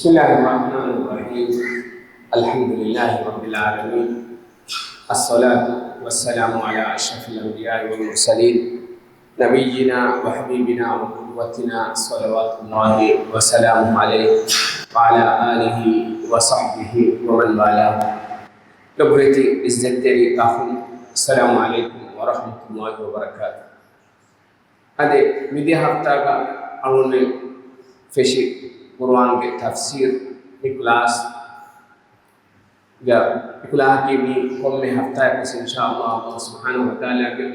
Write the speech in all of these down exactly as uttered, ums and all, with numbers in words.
بسم الله الرحمن الرحيم. الحمد لله رب العالمين. الصلاة والسلام على أشرف الأنبياء والمرسلين. نبينا وحبيبنا وقدوتنا صلوات الله وسلامه عليه وعلى آله وصحبه ومن والاه. ލޮބުވެތި އިއްޒަތްތެރި އަޚުން، السلام عليكم ورحمة الله وبركاته. އަދި މިދިޔަ ހަފްތާގަ އަޅުގަނޑުމެން ފެށި ޤުރުއާންގެ ތަފްސީރު މި ކްލާސް ގަ އިކުލާހަކީ މީ ކޮންމެ ހަފްތާއަކުވެސް އިންޝާﷲ، ﷲ ސުބްޙާނަހޫ ވަތަޢާލާގެ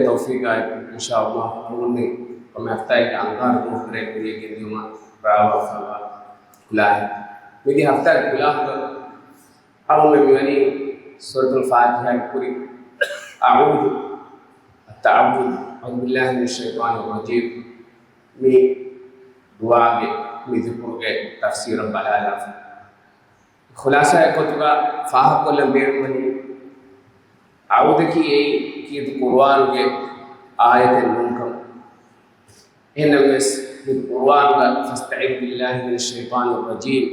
ތައުފީޤާއެކު އިންޝާﷲ އަޅުގަނޑުމެން ކޮންމެ ހަފްތާއެއްގެ އަންގާރަ ދުވަހު ކުރިއަށް ގެންދިއުމަށް ރާވާފައިވާ އިކުލާހެއް. މިދިޔަ ހަފްތާގެ އިކުލާހުގަ އަޅުގަނޑުމެން މިވަނީ ސޫރަތުލް ފާތިޙާގެ ކުރިން އަޢޫޛު، އައްތަޢައްވުޛު، أعوذ بالله من الشيطان الرجيم، މި ދުޢާގެ މި ޒިކުރުގެ ތަފްސީރަށް ބަލާލާފަ. ޚުލާޞާއެއް ގޮތުގަ ފާހަގަކޮށްލަން ބޭނުންވަނީ، އަޢޫޛަކީ އެއީ ކީރިތި ޤުރުއާނުގެ އާޔަތެއް ނޫންކަން. އެހެންނަމަވެސް، މި ޤުރުއާނުގަ فاستعذ بالله من الشيطان الرجيم،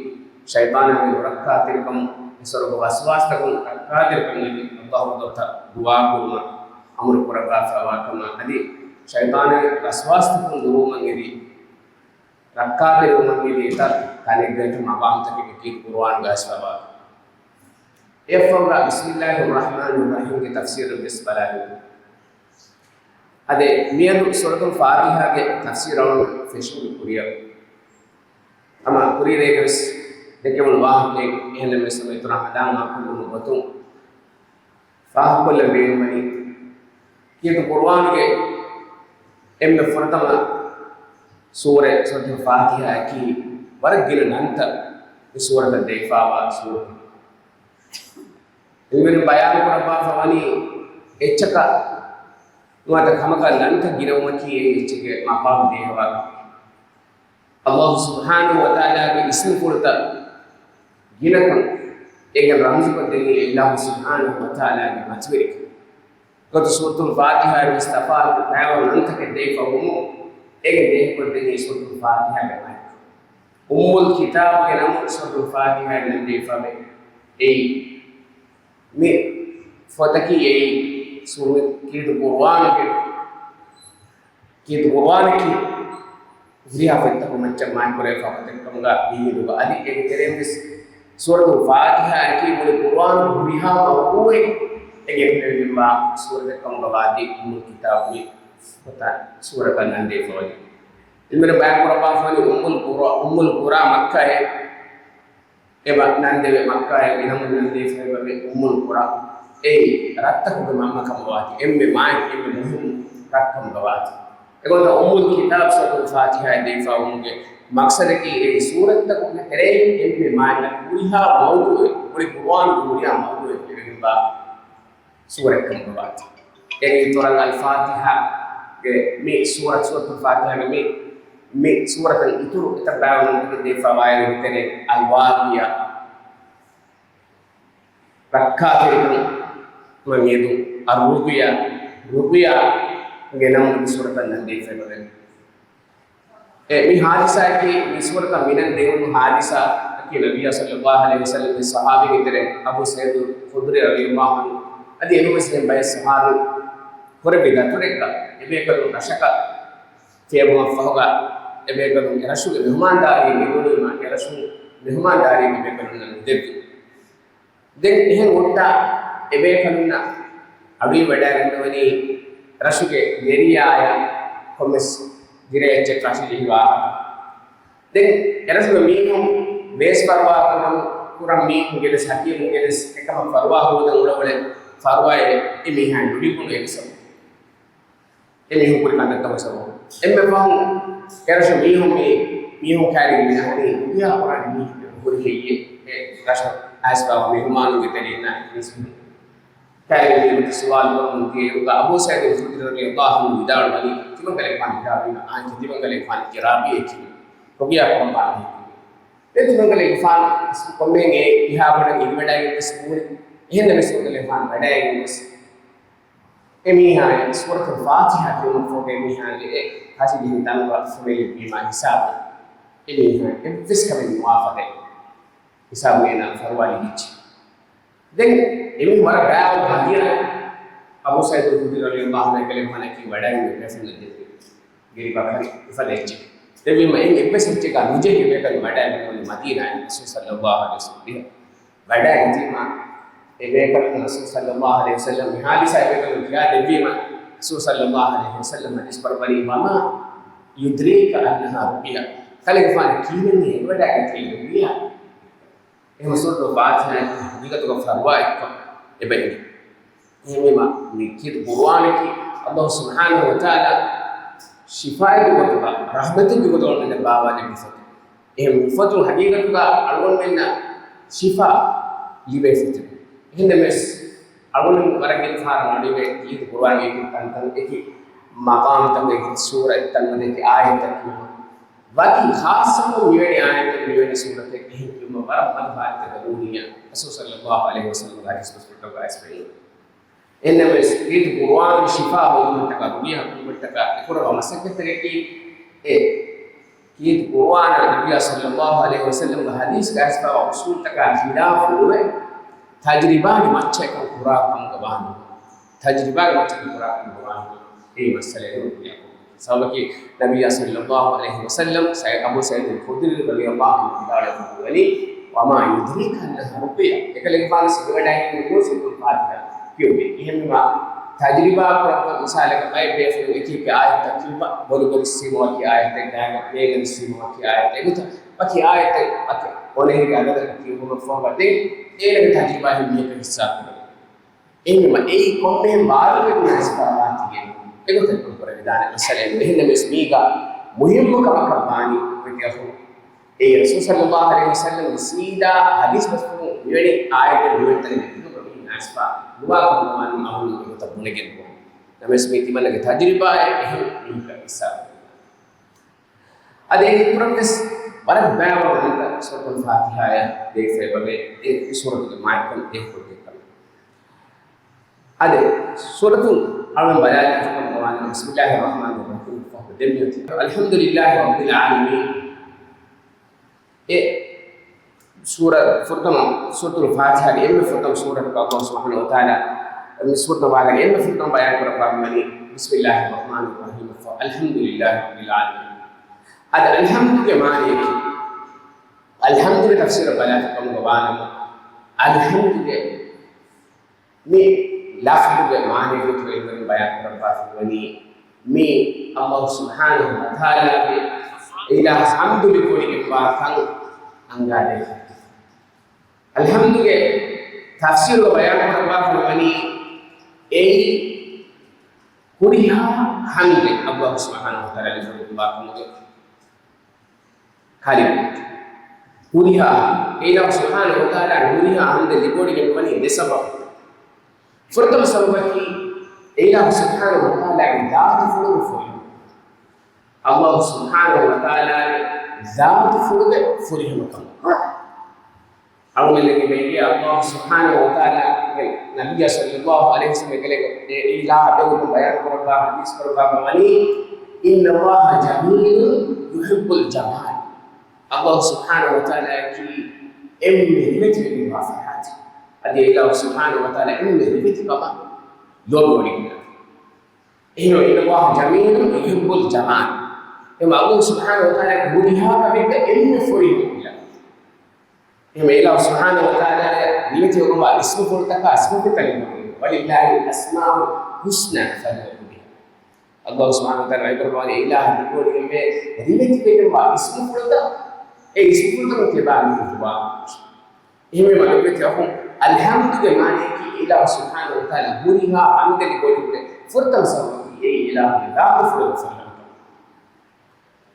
ޝައިޠާނާގެ ނުރައްކާތެރިކަމުން، އެސޮރުގެ ވަސްވާސްތަކުން ރައްކާތެރިކަން އެދި، ﷲ ގެ ދޮރުތައް ދުޢާ ކުރުމަށް އަމުރު ކުރައްވާފައިވާ ކަމަށް، އަދި ޝައިޠާނާގެ ވަސްވާސްތަކުން ދުރުވުމަށް އެދި، ރައްކާތެރިވުމަށް އެދި އެތައް ތަނެއްގައި މަގާމްތަކެއް ކީރިތި ޤުރުއާނުގަ އައިސްފައިވާ. އެއަށްފަހުގަ بسم الله الرحمن الرحيم ގެ ތަފްސީރަށް ވެސް ބަލާލި. އަދި މިއަދު ސޫރަތުލް ފާތިޙާގެ ތަފްސީރު އަޅުން ފެށުން ކުރިއަށް. ހަމަ ކުރީރޭގެ ވެސް ދެކެވުނު ވާހަކައެއް، އެހެންނަމަވެސް އިތުރަށް ހަނދާން މާކޮށްލުމުގެ ގޮތުން ފާހަގަކޮށްލަން ބޭނުންވަނީ، ކީރިތި ޤުރުއާނުގެ އެންމެ ފުރަތަމަ ސޫރަ، ސޫރަތުލް ފާތިޙާއަކީ ވަރަށް ގިނަ ނަންތައް މި ސޫރަތަށް ދެވިފައިވާ ސޫރަތެއް. އިލްމުވެރިން ބަޔާން ކުރައްވާފަ ވަނީ، އެއްޗަކަށް ނުވަތަ ކަމަކަށް ނަންތައް ގިނަވުމަކީ އެ އެއްޗެއްގެ މަޤާމު ދޭހަވާކަން. ﷲ ސުބްޙާނަހޫ ވަތަޢާލާގެ އިސްމުފުޅުތައް ގިނަކަން، އޭގެން ރަމްޒުކޮށްދެނީ ﷲ ސުބްޙާނަހޫ ވަތަޢާލާގެ މަތިވެރިކަން. ގޮތު ސޫރަތުލް ފާތިޙާއަށް ވެސް ތަފާތު ބައެއް ނަންތަކެއް ދެވިފަ ވުމުން، އޭގެ ދޭހަކޮށްދެނީ ސޫރަތުލް ފާތިޙާގެ މަތިން. އުއްމުލް ކިތާބުގެ ނަމުން ސޫރަތުލް ފާތިޙާއަށް ނަން ދެވިފަވޭ. އެއީ، މި ފޮތަކީ އެއީ ސޫރަ، ކީރިތި ޤުރުއާނުގެ، ކީރިތި ޤުރުއާނަކީ ހުރިހާ ފޮތްތަކުން މައްޗަށް މާތްކުރެވިފާ ފޮތެއް ކަމުގަ ވިހި ދުވަހު. އަދި އޭގެ ތެރެއިން ވެސް ސޫރަތުލް ފާތިޙާއަކީ މުޅި ޤުރުއާނުގެ ހުރިހާ މައުޟޫޢެއް އޭގެ އެކުލެވިގެންވާ ސޫރަތެއް ކަމުގަ ވާތީ އުއްމުލް ކިތާބު މި ފޮތަށް، ސޫރަތަށް ނަން ދެވިފަވަނީ. އިލްމުވެރިން ބަޔާން ކުރައްވާފަވަނީ އުއްމުލް ޤުރާ، އުއްމުލް ޤުރާ މައްކާއޭ. އެބަ ނަންދެވޭ މައްކާއޭ އިނަމުން ނަންދެވިފައިވޭ އުއްމުލް ޤުރާ. އެއީ ރަށްތަކުގެ މަންމަ ކަމަށް ވާތީ، އެންމެ މާތް، އެންމެ މުހިންމު ރަށް ކަމުގަ ވާތީ. އެގޮތަށް އުއްމުލް ކިތާބު ސޫރަތުލް ފާތިޙާއަށް ދެވިފައިވުމުގެ މަޤްޞަދަކީ އެއީ ސޫރަތްތަކުގެ ތެރެއިން އެންމެ މާތް ހުރިހާ މައުޟޫޢެއް، މުޅި ޤުރުއާނުގެ ހުރިހާ މައުޟޫޢެއް ލިބެގެންވާ ސޫރަތް ކަމުގަ ވާތީ. އޭގެ އިތުރަށް އަލް ފާތިޙާގެ މި ސޫރަތު، ސޫރަތުލް ފާތިޙާގެ މި، މި ސޫރަތަށް އިތުރު އެތައް ބައިވަން ނަންތަކެއް ދެވިފައިވާއިރު ތެރޭ އަލް ވާޤިޢާ، ރައްކާތެރިކަން މަން އެދުން، އައްރުޤްޔާ، ރުޤްޔާ ގެ ނަމުން މި ސޫރަތަށް ނަން ދެވިފައިވޭ. އެ، މި ހާދިސާއަކީ، މި ސޫރަތަށް މި ނަން ދެވުނު ހާދިސާއަކީ ނަބިއްޔާ ޞައްލައްލާހު ޢަލައިހި ވަސައްލަމްގެ ޞަޙާބީގެ ތެރެ އަބޫ ސަޢީދު ޚުދްރީ ރަޟިޔައްލާހު ޢަންހު އަދި އެނޫންވެސް ބައެއް ޞަޙާބީން ކުރެއްވި ދަތުރެއްގަ އެބޭކަލުން ރަށަކަށް ފިޔަވުމަށްފަހުގަ އެބޭކަލުން އެރަށުގެ މެހުމާންދާރީ ނުދެވުނީމާ އެރަށުން މެހުމާންދާރީ އެބޭކަލުންނަށް ނުދެއްވި. ދެން އެހެން ހުއްޓާ އެބޭކަލުންނަށް އަޑުއިވަޑައިގަންނަވަނީ ރަށުގެ ދެރިޔާއަށް ކޮންމެސް ދިރައެއްޗެއް ކަށިޖެހި ވާހަކަ. ދެން އެރަށުގެ މީހުން ބޭސް ފަރުވާ ކުރަން، ކުރަން މީހުންގެ ވެސް، ހަކީމުންގެ ވެސް އެކަމަށް ފަރުވާ ހޯދަން އުޅައުޅޭ ފަރުވާއެއް އެ މީހާއަށް ނުލިބުނު އެ ސަބަބުން. އެ މީހުން ކުރި ކަންތައްތަކުގެ ސަބަބުން. އެންމެ ފަހުން އެރަށު މީހުން މި، މީހުން ކައިރި މި އަހަރީ ހުރިހާ ކުރާނީ މީހުން ހުރި ހެއްޔޭ؟ އެ ރަށަށް އައިސްފައިވާ މެހުމާނުންގެ ތެރެއިންނާ އެކި މީސްތަކުން ކައިރި މި ސުވާލު ކުރަމުން ދިޔައިރުގަ އަބޫ ސަޢީދު ޚުދްރީ ރަޟިޔައްލާހު ޢަންހު ވިދާޅުވަނީ، ތިމަންކަލޭގެފާނު ވިދާޅުވީމަ، އާން ތިމަންކަލޭގެފާނުގެ ރާވީއެއް ކިޔުން. ރުޤްޔާ ކުރަން ބާރު ހިތުން. ދެން ތިމަންކަލޭގެފާނު ކޮންމެހެން އެ އެހާ ބޮޑަށް އިވިވަޑައިގެން ވެސް ނޫން. އެހެންނަމަވެސް ތިމަންކަލޭގެފާނު ވަޑައިގެން ވެސް އެ މީހާ ސޫރަތުލް ފާތިޙާ ކިޔުމަށްފަހުގަ އެ މީހާގެ އެ ކަށި ޖެހި ތަނުގަ ފުމެލި ވީމާ ހިސާބުން. އެމީހާ އެއްވެސް ކަމެއް ނުވާފަދައި ހިސާބު އޭނާ ފަރުވާލި ވިއްޖެ. ދެން އެމީހުން ވަރަށް ބާވަ މަދީނާ. އަބޫ ސަޢީދު ޚުދްރީ ރަޟިޔަﷲ ޢަންހު އެކަލޭގެފާނަކީ ވަޑައިގެން ބޭފުޅުން ދެއްވި ގިރިބަކަށް އުފަލެއްޗެ. ދެއްވީމަ އެއް އެއްވެސް އެއްޗެއްގަ ނުޖެހި ބޭކަލުން ވަޑައިގެން މަދީނާއިން ރަސޫލު ޞައްލަﷲ ޢަލައިހި ވަސައްލަމް ވަޑައިގެންފީމާ، އެ ބޭކަލުން ރަސޫލު ޞައްލަﷲ ޢަލައިހި ވަސައްލަމް މި ޙާދިސާ އެ ބޭކަލުން ކިޔާ ދެއްވީމަ، ރަސޫލު ޞައްލަﷲ ޢަލައިހި ވަސައްލަމް ޙަދީޘް ފަރުވާލީ، "وما يدريك أنها رؤيا." ކަލޭގެފާނަށް ކީއްވެގެން އެ ވަޑައިގަތީ ރުއްޔާ؟ އެހެން ސޫރަތުލް ފާތިޙާއަކީ ޙަޤީޤަތުގަ ފަރުވާ އެއްކޮށް އެބަ އެނގޭ. އެހެންވީމަ، މި ކީރިތި ޤުރުއާނަކީ ﷲ ސުބްޙާނަހޫ ވަތަޢާލާ ޝިފާއެއްގެ ގޮތުގަ، ރަޙްމަތެއްގެ ގޮތުގަ އަޅުގަނޑަށް ބާވާލެއްވި ފޮތެއް. އެހެން ފޮތުން ޙަޤީޤަތުގަ އަޅުގަނޑުމެންނަށް ޝިފާ ލިބޭ ފޮތެއް. އެހެންނަމަވެސް، އަޅުގަނޑު ވަރަށް ގިނަ ފަހަރަށް އަޑުއިވޭ ކީރިތި ޤުރުއާންގެ އެކި ތަންތަން، އެކި މަޤާމްތަކުގަ، އެކި ސޫރަތްތައް ނުވަތަ އެކި އާޔަތްތައް ކިޔުމަށް. ވަކި ޚާއްޞަކޮށް މިވެނި އާޔަތެއް، މިވެނި ސޫރަތެއް އެހެން ކިޔުމަށް ވަރަށް މަދު ޙާލަތެއްގަ ނޫނިއްޔާ، ރަސޫލު ޞައްލަﷲ ޢަލައިހި ވަސައްލަމްގެ ޙަދީޘް ބަސްފުޅުތަކުގައި ވެސް ފެނުނީ. އެހެންނަމަވެސް، ކީރިތި ޤުރުއާނު ޝިފާ ހޯދުމަށްޓަކާ، ރުއްޔާ ހޯދުމަށްޓަކާ އެކުރައްވާ މަސައްކަތްތަކަކީ، އެ ކީރިތި ޤުރުއާނާ ނަބިއްޔާ ޞައްލަﷲ ޢަލައިހި ވަސައްލަމްގެ ޙަދީޘްގައި ވެސް ފާވާ އުޞޫލުތަކާ ޚިލާފު ނުވެ، ތަޖްރިބާގެ މައްޗަށް އެކަން ކުރާ ކަމުގަ ވާނު. ތަޖްރިބާގެ މައްޗަށް ކުރާ ކަމުގަ ވާނު. އެއީ މައްސަލައެއް ނޫން. ސަބަބަކީ، ނަބިއްޔާ ޞައްލަﷲ ޢަލައިހި ވަސައްލަމް، ސައި-، އަބޫ ސަޢީދުލް ޚުދްރީ ރަޟިޔަﷲ ޢަންހު ވިދާޅުވެފަ ވަނީ، "وما يدريك أنها رقية." އެކަލޭގެފާނަށް ސިއްވެވަޑައިގެން ނޫން ސޫރަތުލް ފާތިޙާ ކިޔުމޭ. އެހެންވީމާ، ތަޖްރިބާ ކުރައްވާ މިސާލަކަށް ބައެއް ބޭފުޅުން އެކި އެކި އާޔަތްތައް ކިޔުމަށް ބޮލު ބޮލި ސީމަ ވަކި އާޔަތެއް ގާތްގަ، މޭގަނޑި ސީމަ ވަކި އާޔަތެއް ގޮތަށް ވަކި އާޔަތެއް ވަކި އޮނެހިގެ އަދަދަކަށް ކިޔުމަށް ފަހުގަ ދެން އޭނަގެ ތަޖްރިބާ ހިންމީކަ ހިއްސާ ކުރެވޭ. އެހެންވީމަ އެއީ ކޮންމެހެން ބާރުގެ ގުނަ އިސްފާވާތީގެ އެގޮތަށް ކުރުކުރެވިދާނެ މައްސަލައެއް. އެހެންނަމަވެސް މީގަ މުހިއްމު ކަމަކަށް ވާނީ އެކަމަކު، އެއީ ރަސޫލު ޞައްލަﷲ ޢަލައިހި ވަސައްލަމްގެ ސީދާ ޙަދީޘް ބަސްފުޅުން މިވެނި އާޔަތެއް މިވެނި ތަނެއް ނެތިކަމަށް މީ ނާސްފާ ނުވާ ކަމަކަށް ވާނީ އަހުލު އެގޮތަށް ބުނެގެން ނޫން. ނަމަވެސް މީ ތިމަންނަގެ ތަޖްރިބާއެއް އެހެން މީހަކަށް ހިއްސާ އަދި އެ ކުރަން ވެސް ވަރަށް ބައިވަރު ވަންތަ ސޫރަތުލް ފާތިޙާއަށް ދޭފައި ބަގެ އެ ސޫރަތުގެ މާތްކަން ދޭ ކުރުގެ ކަމެއް. އަދި ސޫރަތު އަޅުން ބަލާލި ފަކަން ވާން. بسم الله الرحمن الرحيم. ފަހު ދެމިޔޮތި. الحمد لله رب العالمين. އެ ސޫރަ ފުރަތަމަ، ސޫރަތުލް ފާތިޙާގެ އެންމެ ފުރަތަމަ ސޫރަތަކަށް ﷲ ސުބްޙާނަހޫ ވަތަޢާލާ މި ސޫރަތު ވާލަގެ އެންމެ ފުރަތަމަ ބަޔާން ކުރައްވާ މިވަނީ بسم الله الرحمن الرحيم. الحمد لله رب العالمين. އަދި އަލްޙަމްދުގެ މާނަޔަކީ، އަލްޙަމްދުގެ ތަފްސީރަށް ބަލާފަ ކަމުގަ ވާނަމަ، އަލްޙަމްދުގެ މި ލަފްޒުގެ މާނަ ގޮތުގައި އިންވެރިން ބަޔާން ކުރައްވާފަ ވަނީ، މީ ﷲ ސުބްޙާނަހޫ ވަތަޢާލާގެ އިލާހަށް ޙަމްދު ލިބިވޮޑިގެންވާ ކަން އަންގާދޭ. އަލްޙަމްދުގެ ތަފްސީރުގަ ބަޔާން ކުރައްވާފަ ވަނީ، އެއީ ހުރިހާ ޙަމްދެއް ﷲ ސުބްޙާނަހޫ ވަތަޢާލާ ލިބިވޮޑިގެންވާ ކަމުގެ ކަލިމަ. ހުރިހާ، އެއިލާހު ސުބްޙާނަހޫ ވަތަޢާލާ ހުރިހާ ޙަމްދެއް ލިބިވޮޑިގެން ވަނީ ދެ ސަބަބު. ފުރަތަމަ ސަބަބަކީ، އެއިލާހު ސުބްޙާނަހޫ ވަތަޢާލާގެ ޛާތުފުޅުގެ ފުރިހަމަ. ﷲ ސުބްޙާނަހޫ ވަތަޢާލާގެ ޛާތުފުޅުގެ ފުރިހަމަކަމަށް. އަޅުގަނޑުމެންގެ ބެއްޔާ ﷲ ސުބްޙާނަހޫ ވަތަޢާލާގެ ނަބިއްޔާ ޞައްލަﷲ ޢަލައިހި ވަސައްލަމް އެކަލޭގެ އެ އިލާހަށް ބެހުނު ބަޔާން ކުރައްވާ ޙަދީޘް ކުރައްވާފަ ވަނީ، إن الله جميل يحب الجمال. ﷲ ސުބްޙާނަހޫ ވަތަޢާލާއަކީ އެންމެ ރިވެތިވެގެންވާ ފަރާތެއް. އަދި އެ އިލާހު ސުބްޙާނަހޫ ވަތަޢާލާ އެންމެ ރިވެތި ކަމަށް ލޯބިވަޑައިގަންނަވާ. އެހެންވެ، إن الله جميل يحب الجمال. އެމަ ﷲ ސުބްޙާނަހޫ ވަތަޢާލާ ހުރިހާ ކަމެއްގަ އެންމެ ފުރިހަމަ އިލާހު. އެހެން އިލާހު ސުބްޙާނަހޫ ވަތަޢާލާ ނިވެތިވެގެންވާ އިސްމުފުޅުތަކާ ސިފަފުޅުތައް ލިބިވަޑައިގެން، ولله الأسماء الحسنى فادعوه بها. ﷲ ސުބްޙާނަހޫ ވަތަޢާލާ ވަޙީ ކުރައްވާ ވަނީ އެ އިލާހަށް ލިބިވަޑައިގެންވޭ ރިވެތިވެގެންވާ އިސްމުފުޅުތައް، އެ އިސްމުފުޅުތައް ތިޔަބާ މީހުން ދުޢާ ކުރުން. އެހެންވީމަ ރިވެތި އަޚުން އަލްޙަމްދުގެ މާނަޔަކީ އިލާހު ސުބްޙާނަހޫ ވަތަޢާލާ ހުރިހާ ޙަމްދެއް ލިބިވަޑައިގެންވާ ފުރަތަމަ ސަބަބަކީ އެއީ އިލާހުގެ ޛާތުފުޅުގެ ފުރިހަމަ.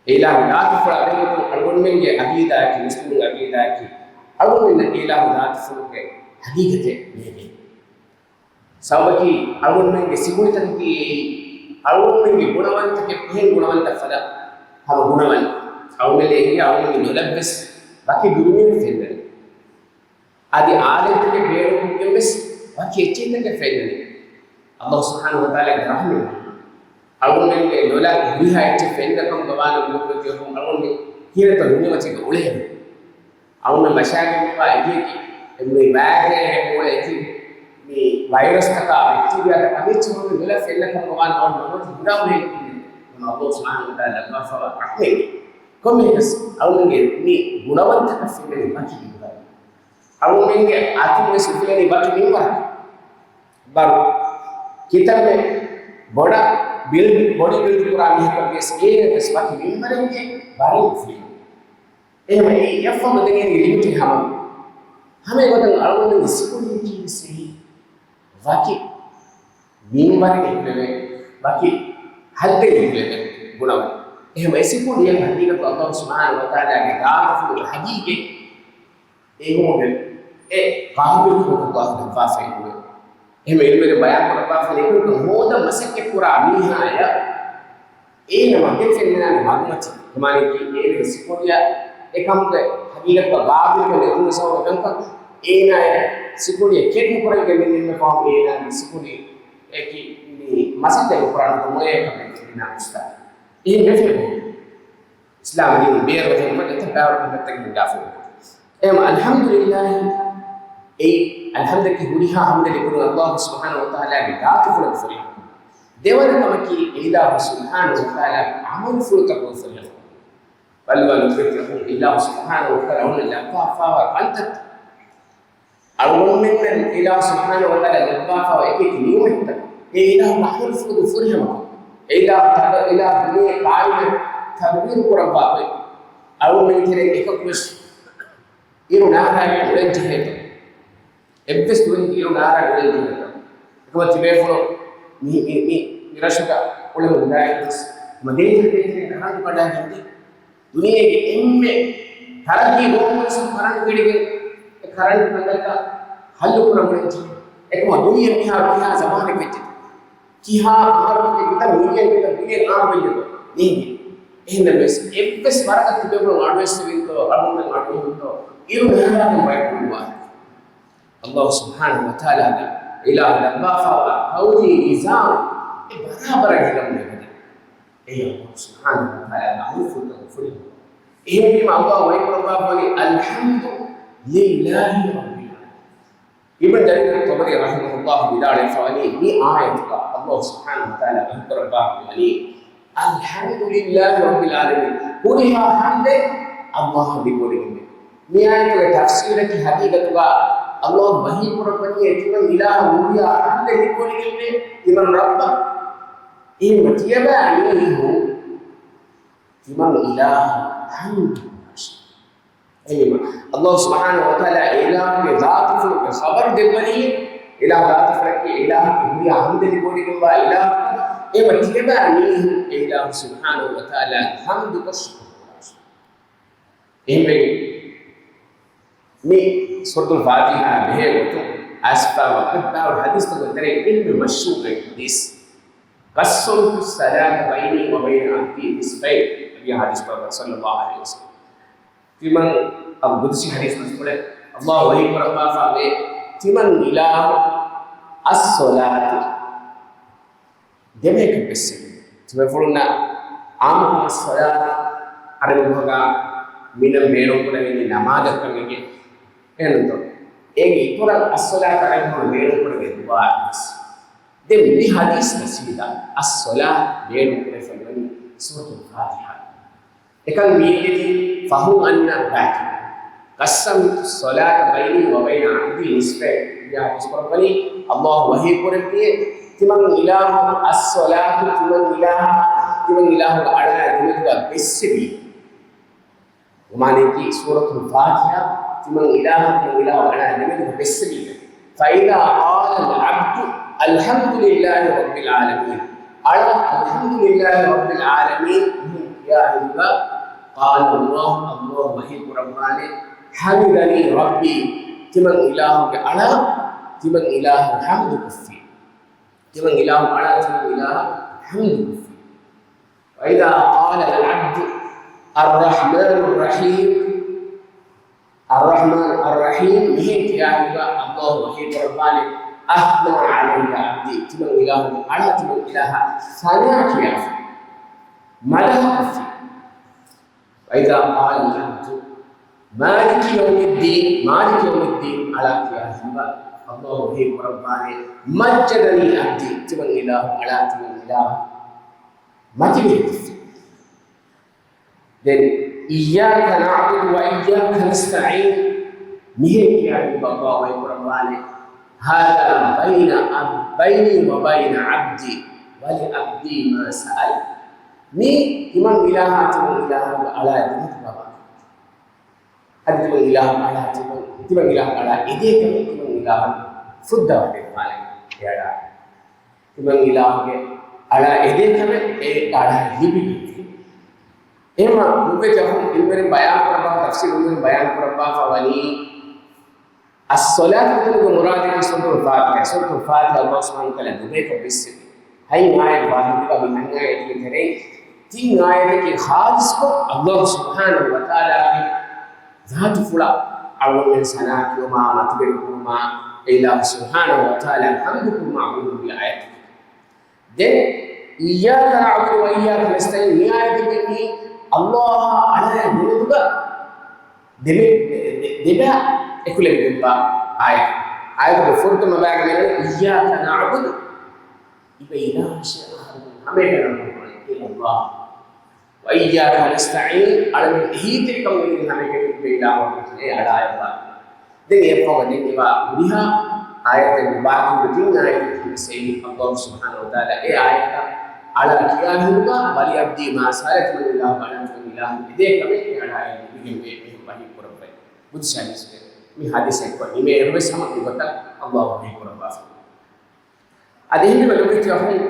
އެ އިލާހުގެ ޛާތުފުޅާ ބެހޭގޮތުން އަޅުގަނޑުމެންގެ ޢަޤީދާއަކީ، މުސްލިމުންގެ ޢަޤީދާއަކީ، އަޅުގަނޑުމެންނަށް އިލާހުގެ ޛާތުފުޅުގެ ޙަޤީޤަތެއް ނޭނގޭ. ސަބަބަކީ، އަޅުގަނޑުމެންގެ ސިފަފުޅުތަކަކީ އެއީ، އަޅުގަނޑުމެންގެ ގުނަވަންތަކެއް އެހެން ގުނަވަންތައް ފަދަ ހަމަ ގުނަވަން. އަޅުގަނޑުމެން އެހެން އަޅުގަނޑުމެންގެ ލޮލަށްވެސް ވަކި ދުރުމިން ފެންނަނީ. އަދި އާލެތެކެއް ބޭނުންކޮށްގެން ވެސް ވަކި އެއްޗެއްތަކެއް ފެންނަނީ. ﷲ ސުބްޙާނަހޫ ވަތަޢާލާގެ ރަޙްމަތް އަޅުގަނޑުމެންގެ ލޮލަށް ހުރިހާ އެއްޗެއް ފެންނަކަމުގަ ވާނަމަ މުއްމިނުން އަޅުގަނޑުމެން ކިހިނެއްތޯ ދުނިޔެމަތީގަ އުޅޭ. އަޅުގަނޑު ވަށާގެންވާ އެކި އެކި މި ބައިގެ އެކި މި ވައިރަސްތަކާ ބެކްޓީރިއާތަކާ މި އެއްޗެއް ހުރި ދުލަށް ފެންނަކަމަށް ވާން އަޅުގަނޑު ހިނގާ ހުރޭ ކިހިނެއް. އައްލާހު ސުބްޙާނަހު ވަ ތަޢާލާ ލައްވާފައިވާ ރަޙްމަތް. ކޮންމެއަކަސް އަޅުގަނޑުގެ މި ގުނަވަންތަކަށް ފެންނަނީ ވަކި މިންވަރެއް. އަޅުގަނޑުގެ އަތުން ވެސް އުފުލެނީ ވަކި މިންވަރަކަށް. ބަރު ކިތަންމެ ބޮޑަށް ބިލްޑް، ބޮޑީ ބިލްޑް ކުރާ މީހަކަށް ވިޔަސް އޭނަ ވެސް ވަކި މިންވަރެއްގެ ބަރެއް އުފުލި. އެހެން އެއީ އެއަށްފަހު ދެން އޭނަގެ ލިމިޓެއް ހަމަ. ހަމަ އެގޮތަށް އަޅުގަނޑުގެ ސިކުރިޓީ ވެސް އެއީ ވަކި މިންވަރެއް އެކުލެވޭ، ވަކި ހައްދެއް އެކުލެވޭ ގުނަވަން. އެހެން އެ ސިކުރިޓީއަށް ހަގީގަތު އައްލާހު ސުބްޙާނަހު ވަ ތަޢާލާގެ ޒާތުފުޅުގެ ހަގީގަތް އެ ހުރެ އެ ޤާބިލުކަމަކަށް އައްލާހު ދައްވާފައި ހުރޭ. އެހެން އިލްމުވެރިން ބަޔާން ކުރައްވާފަ އެކު ހޯދަން މަސައްކަތް ކުރާ މީހާޔަށް އޭނަ މަގެއް ފެންނާނެ މަގުމަތި. މާނައަކީ އޭނަގެ ސިކުރިޓީއަށް އެކަމުގެ ހަގީގަތުގަ ޤާބިލުކަން ނެތުން ސަބަބު ކަންކަން އޭނާޔަށް ސިކުރިޓީއަށް ކެއްނުކުރެވިގެން މި ނިންމެފަހު އޭނާގެ ސިކުރިޓީއަކީ މި މަސައްކަތް ނުކުރާނެ ކަމުގެ އެކަމެއް ފެންނާ އުސްތާ. އެހެން ވެފައެއް ނޫން. އިސްލާމް ދީނު ބޭރު ވެފަ އެތައް ބާވަ ކަންތައްތަކެއް ހިނގާފައެއް. އެހެން އަލްޙަމްދުލިއްލާހި، އެއީ އަލްޙަމްދަކީ ހުރިހާ ޙަމްދެއް ލިބުނު އައްލާހު ސުބްޙާނަހު ވަ ތަޢާލާގެ ޒާތުފުޅަށް ފުރިހަމަ. ދެވަނަ ކަމަކީ އެއިލާހު ސުބްޙާނަހު ވަ ތަޢާލާގެ ޢަމަލުފުޅުތަކުން ފުރިހަމަ. ބަލް ވަ ނުޒްވިއްހު، އެއިލާހު ސުބްޙާނަހު ވަ ތަޢާލާ އަޅުގަނޑަށް ލައްވާފައިވާ ކަންތައް. އަޅުގަނޑުމެންނަށް އެއިލާހު ސުބްޙާނަހު ވަ ތަޢާލާ ލައްވާފައިވާ އެކި އެކި ނިޢުމަތްތައް އެ އިލާހުގެ ޢަމަލުފުޅުގެ ފުރިހަމަކަން. އެއިލާހު ތަދަ-، އެއިލާހު ދުނިޔެ ޤާއިމެއް ތަދުބީރު ކުރައްވާފައި. އަޅުގަނޑުމެން ތެރޭ އެކަކުވެސް އިރު ނާރާގެ އުޅެން ޖެހޭތޯ؟ އެއްވެސް ދުވަހެއް އިރު ނާރާގެ އުޅެން ޖެހޭތޯ؟ އެކަމަ ތިބޭފުޅުން މި، މި، މި، މި ރަށުގަ އުޅެމުން ދާއިރުވެސް މަ ދޭތެރެ ދޭތެރެ ކަރަންޓު ކަޑާގެންދޭ. ދުނިޔޭގެ އެންމެ ތަރައްގީ ގޮވުން ވެސް ކަރަންޓު ގެޑިގެން އެ ކަރަންޓު ކަންތައްތައް ހައްލު ކުރަމުން ޖެހޭ. އެކަމަ ދުނިޔެ މިހާރު ކިހާ ޒަމާނެއް ވެއްޖެތަ؟ ކިހާ އަހަރު ކިތައް މިލިއަން ކިތައް ބިލިއަން އަހަރު ވެއްޖެތޯ؟ ނޭނގެ. އެހެންނަމަވެސް އެއްވެސް ވަރަކަށް ތިބޭފުޅުން އަޑުއެއްސެވިންތޯ، އަޅުގަނޑުމެން އަޑުއެހުންތޯ، އިރު ނާރާގެން ބައެއް ކުޅުވާ. އައްލާހު ސުބްޙާނަހު ވަ ތަޢާލާގެ އިލާހު ލައްވާފައިވާ ޤައުލީ ނިޒާމް އެ ބަރާބަރަށް ހިލަމުން އެބަދޭ. އެއީ އައްލާހު ސުބްޙާނަހު ވަ ތަޢާލާގެ އަމުރުފުޅުތަކުން ފުރިހަމަ. އެހެންވީމަ އައްލާހު ވަޙީކުރައްވާފަވަނީ، އަލްޙަމްދު ލިއްލާހި ރައްބިލް ޢާލަމީން. އިބްނު ޖަރީރު ޠަބަރީ ރަޙިމަހުﷲ ވިދާޅުވެފަވަނީ، މި އާޔަތުގަ އައްލާހު ސުބްޙާނަހު ވަ ތަޢާލާ ވަޙީކުރައްވާފަވަނީ، އަލްޙަމްދުލިއްލާހި ރައްބިލް ޢާލަމީން. ހުރިހާ ޙަމްދެއް އައްލާހަށް ލިބިވަޑައިގެންވޭ. މި އާޔަތުގެ ތަފްސީރަކީ ޙަޤީޤަތުގަ އައްލާހު ވަޙީކުރައްވަނީ ތިމަން އިލާހަށް ހުރިހާ ޙަމްދެއް ލިބިވަޑައިގެންވޭ، ތިމަން ރައްބަށް. އެހެންވެ ތިޔަބައިމީހުން ތިމަން އިލާހަށް ޙަމްދު ކުރާށޭ. އެހެންވީމަ، އައްލާހު ސުބްޙާނަހު ވަ ތަޢާލާ އެ އިލާހުގެ ޒާތުފުޅުގެ ޚަބަރު ދެއްވަނީ، އިލާހު ޒާތުފުޅަކީ އިލާހަކީ ހުރިހާ ޙަމްދެއް ލިބިވަޑައިގެންވާ އިލާހު. އެހެންވެ ތިޔަބައިމީހުން އެ އިލާހު ސުބްޙާނަހު ވަ ތަޢާލާ ޙަމްދުކޮށް ޝުކުރު ކުރާށޭ. އެހެންވެ، މި ސޫރަތުލް ފާތިޙާ ބެހޭ ގޮތުން އައިސްފައިވާ ވަރަށް ބާރު ޙަދީޘްތަކުގެ ތެރެއިން އެންމެ މަޝްހޫރު ޙަދީޘް، قسمت الصلاة بيني وبين عبدي نصفين، އަދި ޙަދީޘް ފަރުވާ ޞައްލައްލާހު ޢަލައިހި ވަސައްލަމް. ތިމަން އަބު ޤުދުސީ ޙަދީޘް ބަސްފުޅެއް އައްލާހު ވަޙީ ކުރައްވާފަވޭ، ތިމަން އިލާހު އައްޞަލާތު ދެމޭކަށް ބެއްސެވި. ތިބޭފުޅުންނަށް ޢާންމުކޮށް އައްޞަލާތު ޢަރަބި ބަހުގަ މިނަށް ބޭނުންކުރެވެނީ ނަމާދަށް ކަމެއްގެ. އެހެންތޯ؟ އޭގެ އިތުރަށް އައްޞަލާތު ޢަރަބި ބަހުން ބޭނުންކުރެވޭ ދުޢާއެއް ވެސް. ދެން މި ޙަދީޘްގަ ސީދާ އައްޞަލާތު ބޭނުންކުރެވިފައިވަނީ ސޫރަތުލް ފާތިޙާ. އެކަން ވީއެކޭ ފަހުން އަންނަ ރާތި. قسمت الصلاة بيني وبين عبدي نصفين. މިއާ ވިސްނުން ކުރައްވަނީ، އައްލާހު ވަޙީ ކުރެއްވިއޭ، ތިމަން އިލާހު އައްޞަލާތު، ތިމަން އިލާހު، ތިމަން އިލާހުގެ އަޅާ ދެމެދުގަ ބެއްސެވީ. މާނައަކީ ސޫރަތުލް ފާތިޙާ، ތިމަން އިލާހު، ތިމަން އިލާހުގެ އަޅާ ދެމެދުގަ ބެއްސެވީ. فإذا قال العبد الحمد لله رب العالمين، އަޅާ الحمد لله رب العالمين މިހެން ކިޔާ ހިނދުގަ، قال الله، އައްލާހު ވަޙީ ކުރައްވާނެ، حمدني ربي، ތިމަން އިލާހުގެ އަޅާ، ތިމަން އިލާހު ޙަމްދު ކޮށްފި. ތިމަން އިލާހު އަޅާ، ތިމަން އިލާހު ޙަމްދު ކޮށްފި. وإذا قال العبد الرحمن الرحيم، الرحمن الرحيم މިހެން ކިޔާ ހިނދުގަ އައްލާހު ވަޙީ ކުރައްވާނެ، أثنى علي عبدي، ތިމަން އިލާހުގެ އަޅާ، ތިމަން އިލާހަށް ސަނާ ކިޔާފި، މަދަޙަ ކޮށްފި. وإذا قال العبد مالك يوم الدين، مالك يوم الدين އަޅާ ކިޔާ ހިނދު ﷲ ވަޙީ ކުރައްވާނެ، مجدني عبدي، ތިމަން އިލާހު އަޅާ، ތިމަން އިލާހު މަތިވެރިވެފަ. ދެން إياك نعبد وإياك نستعين، މިހެން ކިޔާ ހިނދު ﷲ ވަޙީ ކުރައްވާނެ، هذا بين عب-، بيني وبين عبدي ولعبدي ما سأل. މީ ތިމަން އިލާހާ، ތިމަން އިލާހުގެ އަޅާ ދެމެދުގަ ވާ. އަދި ތިމަން އިލާހު އަޅާ، ތިމަން، ތިމަން އިލާހު އަޅާ އެދޭ ކަމެއް ތިމަން އިލާހު ފުއްދަވަޑައިގެންވާނެ އެ އަޅާ. ތިމަން އިލާހުގެ އަޅާ އެދޭ ކަމެއް އެ އަޅާ ލިބިގެންފި. އެހެންމަ ނުވެތި އަހުން ޢިލްމުވެރިން ބަޔާން ކުރައްވާ، ތަފްސީރު ޢިލްމުވެރިން ބަޔާން ކުރައްވާފަ ވަނީ، އައްޞަލާތު މިތަނުގެ މުރާދަކީ ސޫރަތުލް ފާތިޙާ. ސޫރަތުލް ފާތިޙާ ﷲ ސުބްޙާނަހޫ ވަތަޢާލާ ދެބޭކަށް ވެއްޖެ. ހަތް އާޔަތް ވާހިރުގަ މި ހަތް އާޔަތުގެ ތެރެއިން ތިން އާޔަތަކީ ޚާލިޞްކޮށް ﷲ ސުބްޙާނަހޫ ވަތަޢާލާގެ ޒާތުފުޅަށް އަޅުގަނޑުމެން ސަނާ ކިޔުމާ، މަތިވެރި ކުރުމާ، އެ އިލާހު ސުބްޙާނަހޫ ވަތަޢާލާ ޙަމްދު ކުރުމާ އުޅުއްވި އާޔަތެއް. ދެން إياك نعبد وإياك نستعين މި އާޔަތަކީ މީ ﷲ އާ އަޅާ ދެމެދުގަ ދެމެ-، ދެ-، ދެ-، ދެބަ އެކުލެވިގެންވާ އާޔަތެއް. އާޔަތުގެ ފުރަތަމަ ބަޔަކަށް މިއަންނަނީ إياك نعبد، އިބަ އިލާހަށޭ އަހަރުމެން ހަމައެކަނި ޢިބާދަތް ކުރަނީ ﷲ. وإياك نستعين، އަޅުގަނޑު އެހީތެރިކަމުގެ ހަމައެކަނި އިބަ އިލާހު އެ އަޅާއަށްވާ. ދެން އެއަށްފަހު ދެން އެބަ ހުރިހާ އާޔަތެއް ބާކީ ތިން އާޔަތެއް މިސް އެއީ ﷲ ސުބްޙާނަހޫ ވަތަޢާލާ އެ އާޔަތަށް އަޅާ ކިޔާ ހިނދުގަ ވަލި އަބްދީ މާ ސާލަ ތިމަން އިލާހު އަޅާ ތިމަން އިލާހު އެދޭ ކަމެއް އެ އަޅާއަށް ލިބިގެންވޭ މި ވަޙީ ކުރައްވައި. ބުދި ސާލިސްގެ މި ޙަދީޘް އެއްކޮށް ނިމޭ އިރުވެސް ހަމަ މިގޮތަށް ﷲ ވަޙީ ކުރައްވާފަ. އަދި އެހެންވެ ލޮބުވެތި އަޚުން،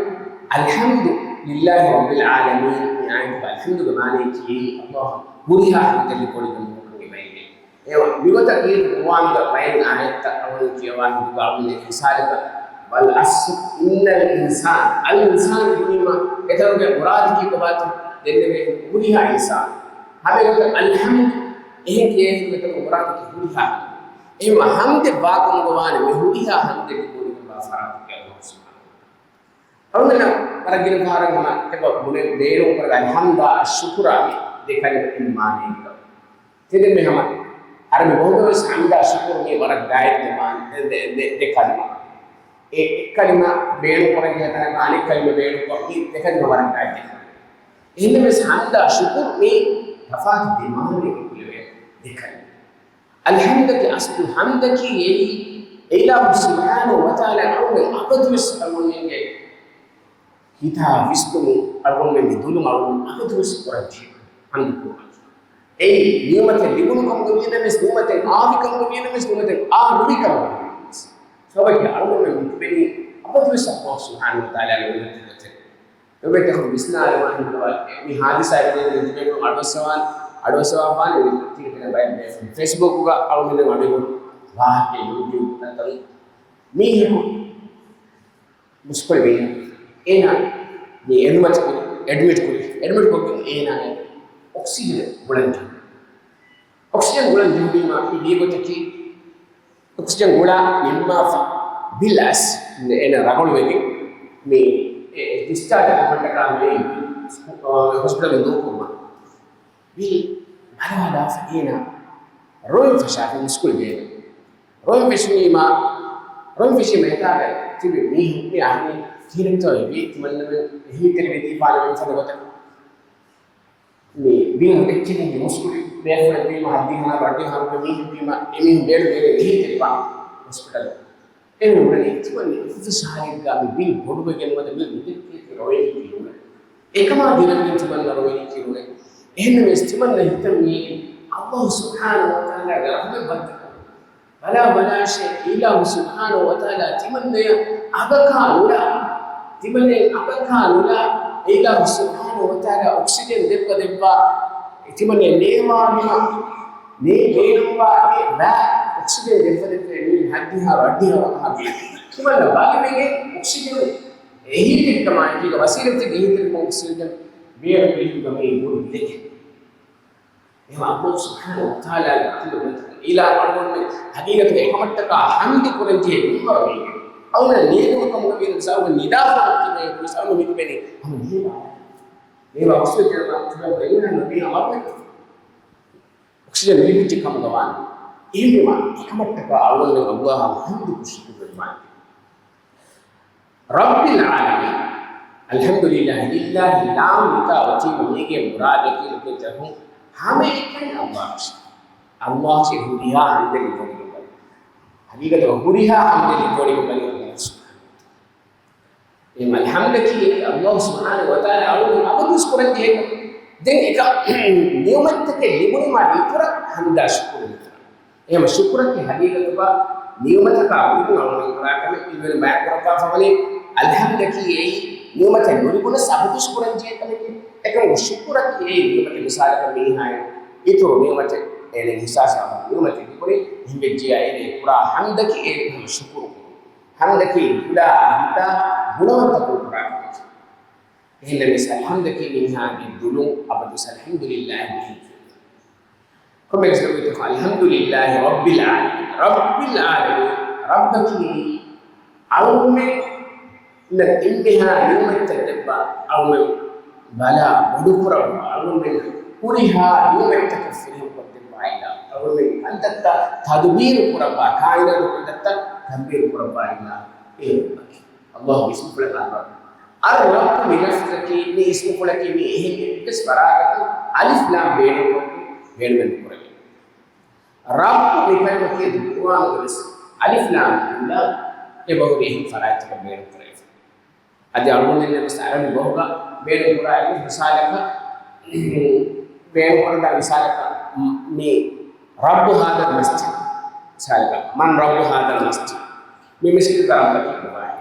الحمد لله رب العالمين މި އާޔަތުގަ އަލްޙަމްދުގެ މާނައަކީ ﷲ އަށް ހުރިހާ ޙަމްދެއް ލިބުނު ކަމަށް ވަނީ. އެ މިގޮތަށް ކީރިތި ޤުރުއާނުގަ ބައެއް އާޔަތްތައް އަޅުގަނޑު ކިޔަވާ ހިނދުގަ އަޅުގަނޑު މިސާލަކަށް، والعصر إن الإنسان، الإنسان ބުނީމަ އެތަނުގެ މުރާދަކީ ކޮބާތޯ؟ ދެންނެވޭ ހުރިހާ އިންސާން. ހަމައެގޮތަށް އަލްޙަމްދު އެހެން ކިޔޭ ހިނދުގަ އެތަނުގެ މުރާދަކީ ހުރިހާ. އެހެންވީމަ ޙަމްދެއް ވާކަމުގަ ވާނެ މި ހުރިހާ ޙަމްދެއް ލިބުނު ކަމަށް ވާ ފަރާތަކީ ﷲ ސުބްޙާނަހޫ ވަތަޢާލާ. އަޅުގަނޑަށް ވަރަށް ގިނަ ފަހަރަށް ހަމަ އެބަ ބުނެ ބޭނުން ކުރެވޭ އަލްޙަމްދާ ޝުކުރާ މި ދެ ކަލިމަތަކުގެ މާނައެއްގަ. ތިދެންމެ ހަމަ ޢަރަބި ބަހުގަ ވެސް ޙަމްދާ ޝުކުރު މީ ވަރަށް ގާތް ދެ މާނަ، ދެ، ދެ، ދެ، ދެ ކަލިމަ. އެ އެއް ކަލިމަ ބޭނުން ކުރަން ޖެހޭ ތަނަކަށް އަނެއް ކަލިމަ ބޭނުން ކޮށް މީ ދެ ކަލިމަ ވަރަށް ގާތް ދެ ކަލިމަ. އެހެންނަމަވެސް ޙަމްދާ ޝުކުރު މީ ތަފާތު ދެ މާނައެއް ކުރެވޭ ދެ ކަލިމަ. އަލްޙަމްދަކީ އަސްލު ޙަމްދަކީ އެއީ އެއިލާހު ސުބްޙާނަހޫ ވަތަޢާލާ އަޅުގަނޑު އަބަދުވެސް އަޅުގަނޑުމެންގެ ހިތާ ވިސްނުމުން އަޅުގަނޑުމެންގެ ދުލުން އަޅުގަނޑު އަބަދުވެސް ކުރަންޖެހޭ ޙަމްދު ކުރުމަށް. އެއީ ނިޢުމަތެއް ލިބުނު ކަމުގަ ވީނަމަވެސް، ނިޢުމަތެއް އާވި ކަމުގަ ވީނަމަވެސް، ނިޢުމަތެއް އާ ނުވި ކަމުގަ ވީނަމަވެސް. ސަބަބަކީ އަޅުގަނޑުމެން މި ތިބެނީ އަބަދުވެސް ﷲ ސުބްޙާނަހޫ ވަތަޢާލާގެ ނިޢުމަތްތައް ގޮތެއް. އެބައިތަކުން ވިސްނާލަމާ ހިނދުވާ މި ހާދިސާ އެބަދޭ ތިބޭފުޅުން އަޑުއައްސަވާން، އަޑުއައްސަވާފާނެ ތިކެތިން ބައެއް ފޭސްބުކުގަ އަޅުގަނޑުމެން އަޑުއިވުނު ވާހަކަ ޔޫޓިއުބް ތަންތަނުން މީހަކު މުސްކުޅި މީހަކު އޭނާ މި އެޑްމިޓް ކުރި، އެޑްމިޓް ކުރި، އެޑްމިޓް ކޮށްގެން އޭނާ އޮކްސިޖަން ގުޅަން ޖެހުނު. އޮކްސިޖަން ގުޅަން ޖެހުނީމާ މި ވީގޮތަކީ އޮކްސިޖަން ގުޅާ ނިންމާފަ ބިލް އައިސް އޭނަ ރަނގަޅުވެގެން މި ޑިސްޗާޖް ކުރުމަށްޓަކާ މި ހޮސްޕިޓަލުން ދޫކުރުމަށް. ބިލް ބަލާލާފަ އޭނަ ރޮއިން ފަށާފަ މުސްކުޅި ބޭނުން. ރޮއިން ފެށުނީމާ، ރޮއިން ފެށީމަ އެތާގަ ތިބި މީހުން މި އަހަނީ ކިހިނެއްތޯ އެބީ ތިމަންނަމެން އެހީތެރިވެދީފާނަމެން ފަދަ ގޮތަކަށް. މި ބިލް އެއްޗެހި މުސްކުޅި ބޭފުޅެއް ވީމަ، ހައްދިހަ ހަރު އައްޑިހަ ހަރު ވީމަ، އެމީހުން ބޭނުން އެހީތެރިވާ ހޮސްޕިޓަލު. އެންމެ އުޅެނީ ތިމަން އެކުފި ސާހިބްގާ މި ބިލް ބޮޑުވެގެން ވަދެ ބިލް މިދެއްކޭތި ރޮވެނީ ކިރުނެ. އެކަމާ ދިރަންގެން ތިމަންނަ ރޮވެނީ ކިރުނެ. އެހެންނަމަވެސް ތިމަންނަ ހިތަށް މިއީ ﷲ ސުބްޙާނަހޫ ވަތަޢާލާގެ ރަޙުމަތް ވައްދަކަމު. ބަލާ ބަލާށޭ، އިލާހު ސުބްޙާނަހޫ ވަތަޢާލާ ތިމަންނަޔަށް އަގަކާ ނުލާ، ތިމަންނަޔަށް އަގަކާ ނުލާ، އިލާހު ސުބްޙާނަހޫ ވަތަޢާލާ އޮކްސިޖަން ދެއްވަ ދެއްވާ، ތިމަންނަޔަށް ނޭވާލުމަށް ނޭ ބޭނުންވާ އެ ރާ އޮކްސިޖަން ދެއްވަދެއްވޭ މީ ހައްދިހާ ވައްޑިހާ ވަކަހަގެ. ތިމަންނަ ބަލިމެގެ އޮކްސިޖަން އެހީތެރިކަމާއެކީގަ ވަސީލަތެއްގެ އެހީތެރިކަމަށް އޮކްސިޖަން ބޭރު ބިލިހިނގަ މީ ބޮޑު ބިލެކެއް. އެހެން ﷲ ސުބްޙާނަހޫ ވަތަޢާލާގެ އިލާ އަޅުގަނޑުމެން ހަގީގަތުގަ އެކަމަށްޓަކާ ޙަމްދު ކުރަންޖެހޭ މިންވަރު ވީގެ. އަޅުގަނޑަށް ނޭނގުނު ކަމުގަ ވީނަމަ ސަބަބު ނިދާފަ ތިބޭ ކުރި ސަބަބު މި ތިބެނީ ހަމަ ނޭވާ. ނޭވާ އޮކްސިޖަން ތިބެ ބެލުނަ ނުބީ އަމަރުވެ. އޮކްސިޖަން ލިބިއްޖެ ކަމުގަ ވާނެ. އެހެންވީމާ، އެކަމަށްޓަކާ އަޅުގަނޑުމެން އައްލާހަށް ޙަމްދު ޝުކުރު ކުރަން. ރައްބިލް ޢާލަމީން. އަލްޙަމްދުލިއްލާހި، ލާމް މިތާ އޮތީމަ މީގެ މުރާދަކީ ލިބުން ޖަހުން ހަމައެކަނި އައްލާހަށް. އައްލާހަށް ހުރިހާ ޙަމްދެއް ލިބުނީ. ޙަޤީޤަތުގަ ހުރިހާ ޙަމްދެއް ލިބުނީ އައްލާހަށް. އެ އަލްޙަމްދަކީ އައްލާހު ސުބްޙާނަހު ވަތަޢާލާ އަޅުގަނޑު އަބަދުވެސް ކުރަން ޖެހޭ. ދެން އެކަ ނިޢުމަތްތަކެއް ލިބުނީމާ އިތުރަށް ޙަމްދާ ޝުކުރު ނުކުރާ. އެހެން ޝުކުރަކީ ޙަޤީޤަތުގަ ނިޢުމަތަކާ ބުނުން އަޅުގަނޑު ކުރާ ކަމެއް. އިންވެނި ބަޔާން ކުރައްވާފަ ވަނީ އަލްޙަމްދަކީ އެއީ ނިޢުމަތެއް ނުލިބުނަސް އަބަދުވެސް ކުރަން ޖެހޭ ކަމެކޭ. އެކަމަކު ޝުކުރަކީ އެއީ ނިޢުމަތެއް މިސާލަކަށް މީހާއެއް އިތުރު ނިޢުމަތެއް އޭނަގެ އިޙްސާސް އަށް ނިޢުމަތެއް ލިބުނީ އެހެންވެއްޖިޔާ އޭނަ ކުރާ ޙަމްދަކީ އޭނަ ޝުކުރު ކުރުން. ޙަމްދަކީ ގުޅާ ހިތާ ގުނަވަންތަކުން ކުރާ ކަމެކޭ. އެހެންނަމަވެސް އަލްޙަމްދަކީ މީހާގެ ދުލުން އަބަދުވެސް އަލްޙަމްދުލިއްލާހި މިހެން ކިޔުން. ކޮންމެވެސް ލޮބުވެތި އަލްޙަމްދުލިއްލާހި ރައްބިލް ޢާލަމީން. ރައްބިލް ޢާލަމީން. ރައްބަކީ އަޅުމެންނަށް އެންމެހާ ނިޢުމަތްތައް ދެއްވާ، އަޅުމެން ބަލާ ބޮޑުކުރައްވާ، އަޅުމެން ހުރިހާ ނިޢުމަތްތަކެއް ފުރިހަމަކޮށްދެއްވާ އިލާހު. އަޅުމެން ކަންތައްތައް ތަދުބީރު ކުރައްވާ، ކާއިނާތު ކަންތައްތައް ތަދުބީރު ކުރައްވާ އިލާހު އެ ރައްބަކީ. އައްލާހުގެ އިސްމުފުޅަކަށް އައްރައްބު. އައްރައްބު މި ލަފްޒަކީ، މި އިސްމުފުޅަކީ މި އެހެން އެއްވެސް ފަރާތަކުން އަލިފް ލާމް ބޭނުންކޮށް ބޭނުމެއް ނުކުރެވޭ. ރައްބު މި ކަލިމަކީ ޤުރުއާނުގަވެސް އަލިފް ލާމް ނުލާ އެބަހުރި އެހެން ފަރާތްތަކަށް ބޭނުން ކުރެވިފަ. އަދި އަޅުގަނޑުމެންނަށް ވެސް ޢަރަބި ބަހުގަ ބޭނުން ކުރާ އެއްވެސް މިސާލަކަށް، ބޭނުން ކުރަން މިސާލަކަށް މި ރައްބު ހާދަލް މަސްޖިދް. މިސާލަކަށް، މަން ރައްބު ހާދަލް މަސްޖިދް. މި މިސްކިތުގެ ރައްބަކީ ކޮބާހޭ؟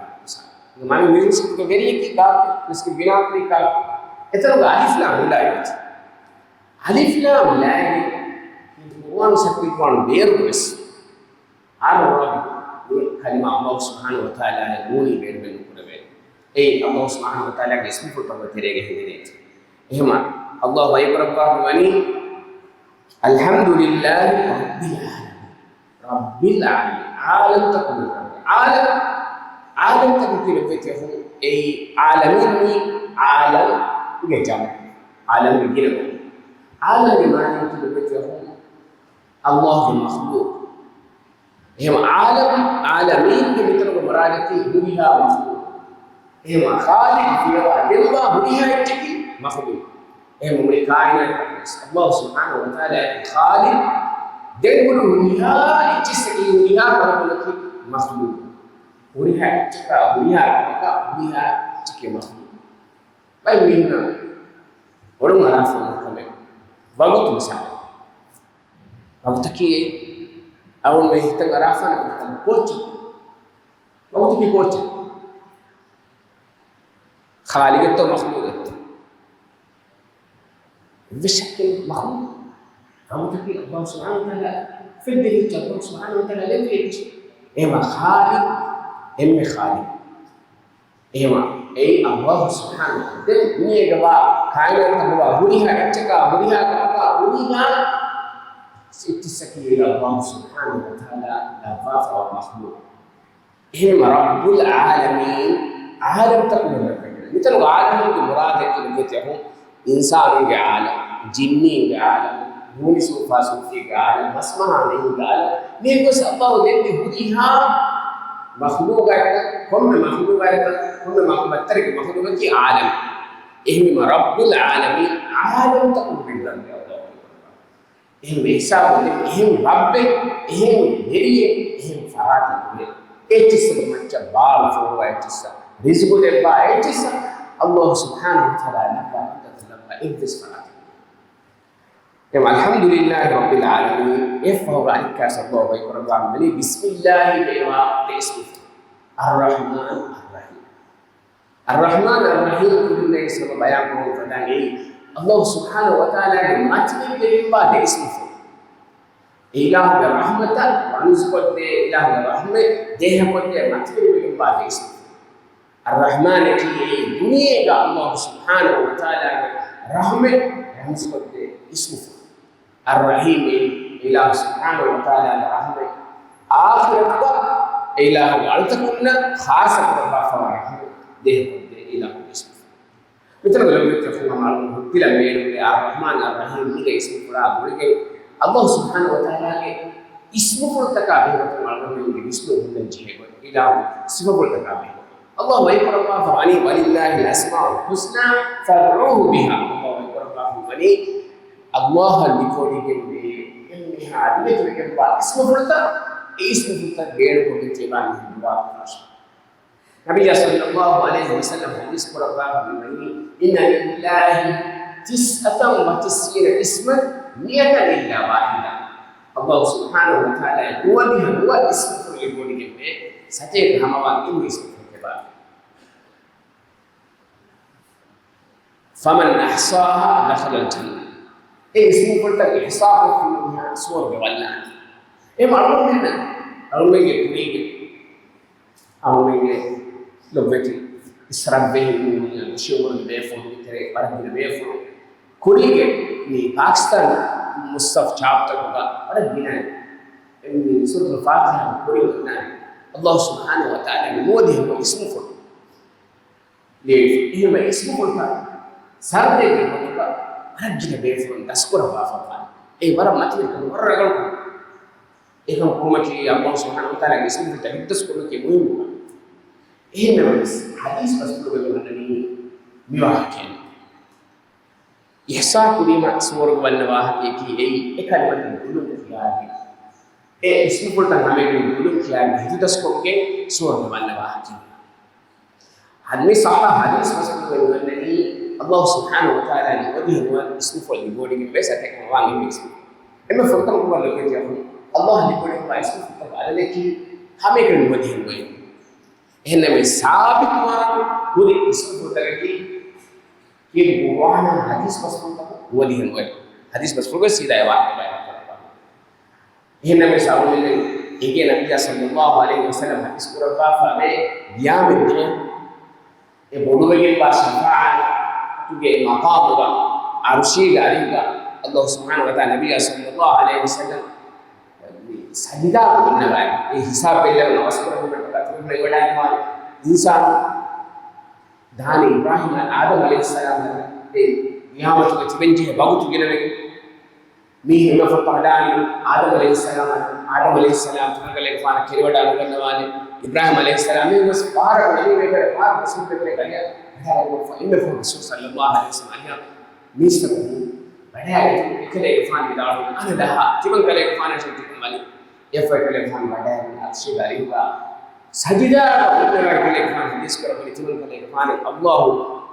މި މިސްކިތުގެ ވެރިޔަކީ ކާކު؟ މިސްކިތު ބިނާކުރީ ކާކު؟ އެތަނުގަ އަލިފް ލާމް ނުލާ އެއްޗެއް. އަލިފް ލާމް ލާގެ ޤުރުއާން ސައްކިތުވާން ބޭރު ވެސް އައްރައްބު ކަލިމާ އައްލާހު ސުބްޙާނަހު ވަތަޢާލާ ނޫނީ ބޭނުމެއް ނުކުރެވޭ. އެއީ އައްލާހު ސުބްޙާނަހު ވަތަޢާލާގެ އިސްމުފުޅުތަކުގެ ތެރޭގަ ހިމެނޭ. އެހެމަ އައްލާހު ވަޙީކުރައްވާފަ ވަނީ، އަލްޙަމްދުލިއްލާހި ރައްބިލް ޢާލަމީން. ރައްބިލް ޢާލަމީން. ޢާލަމްތަކުގެ ރައްބު. ޢާލަމް، ޢާލަމްތަކުން ކިޔުން އެއީ ޢާލަމީން މީ ޢާލަމްގެ ޖަމްޢު. ޢާލަމްގެ ގިނަ. ޢާލަމްގެ މާނައަކީ އައްލާހުގެ މަޚްލޫޤު. އެހެމަ ޢާލަމް، ޢާލަމީންގެ މިތަނުގެ މުރާދަކީ ހުރިހާ މަޚްލޫޤު. އެހެމަ ޚާލިޤު ފިޔަވާ ދެއްވާ ހުރިހާ އެއްޗަކީ މަޚްލޫޤު. އެހެމަ މުޅި ކާއިނާތަކަށް ވެސް އައްލާހު ސުބްޙާނަހު ވަތަޢާލާ ޚާލިޤު. ދެން ހުރި ހުރިހާ އެއްޗިއްސަކީ ހުރިހާ ކަންކަމަކީ މަޚްލޫޤު. ހުރިހާ އެއްޗަކާ، ހުރިހާ ކަމަކާ، ހުރިހާ އެއްޗެކޭ މަޚްލޫޤު. ބައެއް މީހުންނަށް އޮޅުން އަރާފަ ކަމެއް. ވަގުތު މިސާލަކަށް. ވަގުތަކީ އަޅުގަނޑުމެން ހިތަށް އަރާފާނެ ކޯއްޗެއް. ވަގުތަކީ ކޯއްޗެއް. ޚާލިޤެއްތޯ މަޚްލޫޤެއްތޯ؟ އެއްވެސް ޝައްކެއް ނެތް މަޚްލޫޤު. ވަގުތަކީ އައްލާހު ސުބްޙާނަހު ވަތަޢާލާ ފެއްދެވި އެއްޗެއް، އައްލާހު ސުބްޙާނަހު ވަތަޢާލާ ލެއްވި އެއްޗެއް. އެހެމަ ޚާލިޤު އެންމެ ޚާލިޤު. އެހެމަ އެއީ އައްލާހު ސުބްޙާނަހު. ދެން ދުނިޔޭގަ ވާ ކާއިނާތަކުގަ ވާ ހުރިހާ އެއްޗަކާ ހުރިހާ ކަމަކާ ހުރިހާ އެއްޗިއްސަކީ އައްލާހު ސުބްޙާނަހު ވަތަޢާލާ ލައްވާފަވާ މަޚްލޫޤު. އެހެން ރައްބުލް ޢާލަމީން، ޢާލަމްތަކުން ރައްބެއް. މިތަނުގަ ޢާލަމުގެ މުރާދަކީ ނުވަތަ އިންސާނުންގެ ޢާލަމް، ޖިންނީންގެ ޢާލަމް، ނޫނި ސޫފާ ސޫފީގެ ޢާލަމް، މަސްމަހާ މީހުންގެ ޢާލަމް، މީގަވެސް އައްލާހު ދެއްވި ހުރިހާ މަޚްލޫޤާތަކަށް، ކޮންމެ މަޚްލޫޤާތަކަށް، ކޮންމެ މަޚްލޫޤާތެރިގެ މަޚްލޫޤަކީ ޢާލަމް. އެހެންވީމަ ރައްބުލް ޢާލަމީން، ޢާލަމްތަކުން ރައްބެއް އައްލާހު. އެހެން ހިސާބުން އެހެން ރައްބެއް، އެހެން ވެރިއެއް، އެހެން ފަރާތެއް ނުވޭ. އެއްޗިއްސަކު މައްޗަށް ބާރު ފޮރުވާ އެއްޗިއްސަށް، ރިޒުގު ދެއްވާ އެއްޗިއްސަށް އައްލާހު ސުބްޙާނަހު ވަތަޢާލާ ލައްވާ ކަންތައްތައް ލައްވާ އެއްވެސް ފަރާތެއް ނުވޭ. އެމަ އަލްޙަމްދުލިއްލާހި ރައްބިލް ޢާލަމީން. އެއަށްފަހުގަ އަނެއްކާވެސް އައްލާހު ވަޙީކުރައްވާ މިވަނީ ބިސްމިއްލާހި އޭވާ ދެ އިސްމުފުޅު. އައްރަޙްމާން އައްރަޙީމް. އައްރަޙްމާން އައްރަޙީމް ކުރިން އެއީ ސަބަބަށް ބަޔާންކުރަން ފަދައިން އެއީ އައްލާހު ސުބްޙާނަހު ވަތަޢާލާގެ މަތިވެރިވެގެންވާ ދެ އިސްމުފުޅު. އެ އިލާހުގެ ރަޙްމަތަށް ރަމްޒުކޮށްދޭ، އިލާހުގެ ރަޙްމަތް ދޭހަކޮށްދޭ މަތިވެރިވެގެންވާ ދެ އިސްމުފުޅު. އައްރަޙްމާނަކީ އެއީ ދުނިޔޭގަ އައްލާހު ސުބްޙާނަހު ވަތަޢާލާގެ ރަޙްމަތް ރަމްޒުކޮށްދޭ އިސްމުފުޅު. އައްރަޙީމް އެއީ އިލާހު ސުބްޙާނަހު ވަތަޢާލާގެ ރަޙްމަތް އާޚިރަތުގަ އެ އިލާހުގެ އަޅުތަކުންނަށް ޚާއްޞަކުރައްވާފަވާ ރަޙްމަތް ދޭހަކޮށްދޭ އިލާހުގެ އިސްމުފުޅު. މިތަނުގަ ލޮބުވެތި އަޚުން ހަމަ އަޅުގަނޑު ހުއްޓިލަން ބޭނުންވޭ އައްރަޙްމާން އައްރަޙީމް މި ދެ އިސްމުފުޅާ ގުޅިގެން އަﷲ ސުބްޙާނަހޫ ވަތަޢާލާގެ އިސްމުފުޅުތަކާ ބެހޭގޮތުން އަޅުގަނޑުމެންގެ ވިސްނުން ހުންނަން ޖެހޭ ގޮތް، އިލާހު ސިފަފުޅުތަކާ ބެހޭގޮތުން. އަﷲ ވަޙީކުރައްވާފަ ވަނީ، "ولله الأسماء الحسنى فادعوه بها." އަﷲ ވަޙީކުރައްވާފަ ވަނީ، އަﷲއަށް ލިބިވޮޑިގެންވޭ އެންމެހާ ރިވެތިވެގެންވާ އިސްމުފުޅުތައް، އެ އިސްމުފުޅުތައް ބޭނުންކޮށްގެން ތިބާ މީހުން ދުޢާ ކުރާށޭ. ނަބިއްޔާ ޞައްލައްލާހު ޢަލައިހި ވަސައްލަމް ޙަދީޘް ކުރައްވާފަ މިވަނީ، "إن لله تسعة وتسعين اسما مائة إلا واحدة." އަﷲ ސުބްޙާނަހޫ ވަތަޢާލާ ނުވަދިހަ ނުވަ އިސްމުފުޅު ލިބިވޮޑިގެންވޭ، ސަތޭކަ ހަމަވާ އިން އިސްމުފުޅު ތިބާ. فمن أحصاها دخل الجنة. އެ އިސްމުފުޅުތައް އިޙްޞާކޮށްފި މީހާ ސުވަރުގެ ވަންނާނެ. އެ އަޅުގަނޑުމެން، އަޅުގަނޑުމެންގެ ކުރީގެ، އަޅުގަނޑުމެންގެ ލޮބުވެތި އިސްރަށްވެހި މީހުން، އިސްރަށް ވެހި މީހުން، އަދި ޝިޔަވަރުގެ ބޭފުޅުން، އިތުރެ ވަރަށް ގިނަ ބޭފުޅުން ކުރީގެ މި ޕާކިސްތާން މުޞްޙަފް ޗާޕްތަކުގަ ވަރަށް ގިނަ މި ސޫރަތުލް ފާތިޙާ ކުރި ވަންނާނެ. އަﷲ ސުބްޙާނަހޫ ވަތަޢާލާގެ ނުވަދިހަ ނުވަ އިސްމުފުޅު ލިޔެފި. އެހެންވެ، އިސްމުފުޅުތައް ސަރުދެއްގެ ގޮތުގަ ވަރަށް ގިނަ ބޭފުޅުން ދަސްކުރައްވާފަވާނެ. އެ ވަރަށް މަތިވެރިކަން، ވަރަށް ރަނގަޅު ކަމެއް. އެކަން ކުރުމަކީ އަﷲ ސުބްޙާނަހޫ ވަތަޢާލާގެ އިސްމުފުޅުތައް ހިތުދަސްކުރުމަކީ މުހިއްމު ކަމެއް. އެހެންނަމަވެސް، ޙަދީޘް ބަސްފުޅުގައި ވަންނަނީ މިވާހަކައެއް. އިޙްޞާ ކުރީމަ ސުވަރުގެ ވަންނަ ވާހަކަޔަކީ އެއީ، އެ ކަލިމަތައް ދުލުން ކިޔާގެން، އެ އިސްމުފުޅުތައް ހަމައެކަނި ދުލުން ކިޔާގެން ހިތުދަސްކޮށްގެން ސުވަރުގެ ވަންނަ ވާހަކަ. އަދި މި ޞައްޙަ ޙަދީޘް ބަސްފުޅުގައި ވަންނަނީ، އަﷲ ސުބްޙާނަހޫ ވަތަޢާލާ ނުވަދިހަ ނުވަ އިސްމުފުޅު ލިބިވޮޑިގެންވޭ، ސަތޭކަ ވާން އިން އިސްމު. އެންމެ ފުރަތަމަ ކުރުވާ ލޮބުވެތި އަޚުން، އަﷲ ލިބިވޮޑިގެންވާ އިސްމުފުޅުތަކުގެ ޢަދަދަކީ ހަމައެކަނި ނުވަދިހަ ނުވައެއް. އެހެންނަމަވެސް ސާބިތުވާން ހުރި އިސްމުފުޅުތަކަކީ ކިޔެއް ގުރުއާނާ ޙަދީޘް ބަސްފުޅުތަކުން ނުވަދިހަ ނުވައެއް. ޙަދީޘް ބަސްފުޅުގައި ސީދާ އެ ވާހަކަ ބަޔާން ކުރައްވާ. އެހެންނަމަވެސް އަޅުގަނޑުމެން އެނގޭ ނަބިއްޔާ ޞައްލައްލާހު ޢަލައިހި ވަސައްލަމް ޙަދީޘް ކުރައްވާފަ މި ޤިޔާމަތްދުވަހު އެ ބޮޑުވެގެންވާ ޝަފާޢަތުގެ މަޤާމުގަ ޢަރުޝީގެ އަރިހުގަ އަﷲ ސުބްޙާނަހޫ ވަތަޢާލާ ނަބިއްޔާ ޞައްލައްލާހު ޢަލައިހި ވަސައްލަމް ސަޖިދާ ކުރައްވާ، އެ ހިސާބު ބެއްލެވުނު އަވަސްކުރެއްވުމަށްޓަކާ ތިބެން ވަޑައިގަންނަވާނެ. އިންސާނު ދާނީ އިބްރާހީމް އާދަމް ޢަލައިހިއްސަލާމް އެ ޤިޔާމަތުގަ ތިބެންޖެހޭ ވަގުތު ގިނަވެގެން. މީހުން އެފަދަ ވަޑާނީ އާދަމް ޢަލައިހިއްސަލާމް، އާދަމް ޢަލައިހިއްސަލާމް ތިމަންކަލޭގެފާނަށް ކެރިވަޑައިގަންނަވާނެ. އިބްރާހީމް ޢަލައިހިއްސަލާމް މީހުން ވެސް ފާރަށް ވަނީ ވެގެން ފާރު މުސްލިމް ފެތުރޭ ގަޑިއަށް ވަޑައިގެންފަ އެންމެ ފަހުން ރަސޫލު ޞައްލައްލާހު ޢަލައިހި ވަސައްލަމް އަރިހަށް މީސްތަކުން ވަޑައިގަތުން އެކަލޭގެފާނު ވިދާޅުވި އަނެއް ދަހާ ތިމަންކަލޭގެފާނަށް ތިކުން ވަނީ. އެފަދަ ކަލޭގެފާނު ވަޑައިގެން އަރުޝީގެ އަރިހުގަ ސަޖިދާގަ ހުންނަވާ ކަލޭގެފާނު ޙަދީޘް ކުރައްވަނީ ތިމަންކަލޭގެފާނު އަﷲ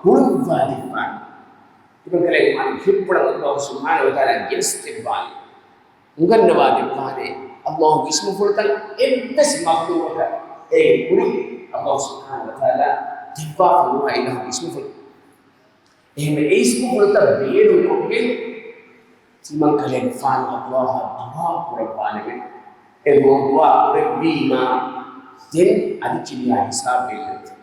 ހުޅުވާ ދެއްވާނެ. ތިމަންކަލޭގެފާނު ހިތްޕުޅަށް އަﷲ ސުބްޙާނަހޫ ވަތަޢާލާ ގެނެސްދެއްވާނެ. އުނގަންނަވާ ދެއްވާނެ. އަﷲގެ އިސްމުފުޅުތައް އެއްވެސް މަޚްލޫޤަކަށް އޭގެ ކުރިން އަﷲ ސުބްޙާނަހޫ ވަތަޢާލާ ދެއްވާފަ ނުވާ އިލާހުގެ އިސްމުފުޅު. އެހެންވެ އެ އިސްމުފުޅުތައް ބޭނުންކޮށްގެން ތިމަންކަލޭގެފާނު އަﷲއަށް ދުޢާ ކުރައްވާނެވެ. އެ ދުޢާ ކުރެއްވީމާ ދެން އަދި ކިރިޔާ ހިސާބު ބެއްލެވިފަ.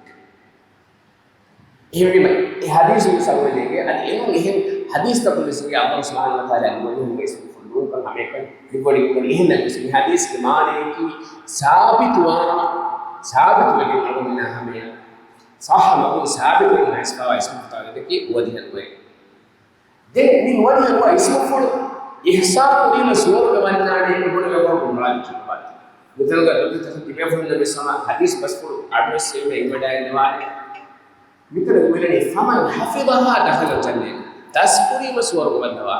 އެހެންވީމަ، އެ ޙަދީޘުން ސަބަބެއްގެ އަދި އެނޫން އެހެން ޙަދީޘްތަކުން ވެސް އަﷲ ސުބްޙާނަހޫ ވަތަޢާލާ ނުވަދިހަ ނުވަ އިސްމުފުޅު ނޫންކަން ހަމައެކަނި ލިބިވޮޑިގެން އެހެންނަމަވެސް މި ޙަދީޘްގެ މާނަޔަކީ ސާބިތުވާ، ސާބިތުވެގެން އަޅުގަނޑުމެންނާ ހަމަޔަށް ޞައްޙަ މަގުން ސާބިތުވެގެން ހައިސްފާވާ އިސްމުފުޅުތަކުގެ އަދަދަކީ ނުވަދިހަ ނުވައެއް. ދެން މި ނުވަދިހަ ނުވަ އިސްމުފުޅު އިޙްޞާ ކުރީމަ ސުވަރުގެ ވަންނާނެ އެބަ ބުނެވޭ ކަމަކު މުރާދު ކިޔަވާތި. މިތަނުގަ ދޮގުތަކުން ތިބޭފުޅުން ވެސް ހަމަ ޙަދީޘް ބަސްފުޅު އަޑުއެއްސެވި އިވަޑައިގަންނަވާނެ. މިތަނު މިވަނީ، فمن حفظها دخل الجنة. ދަސްކުރީމަ ސުވަރުގެ ވަންނަވާ.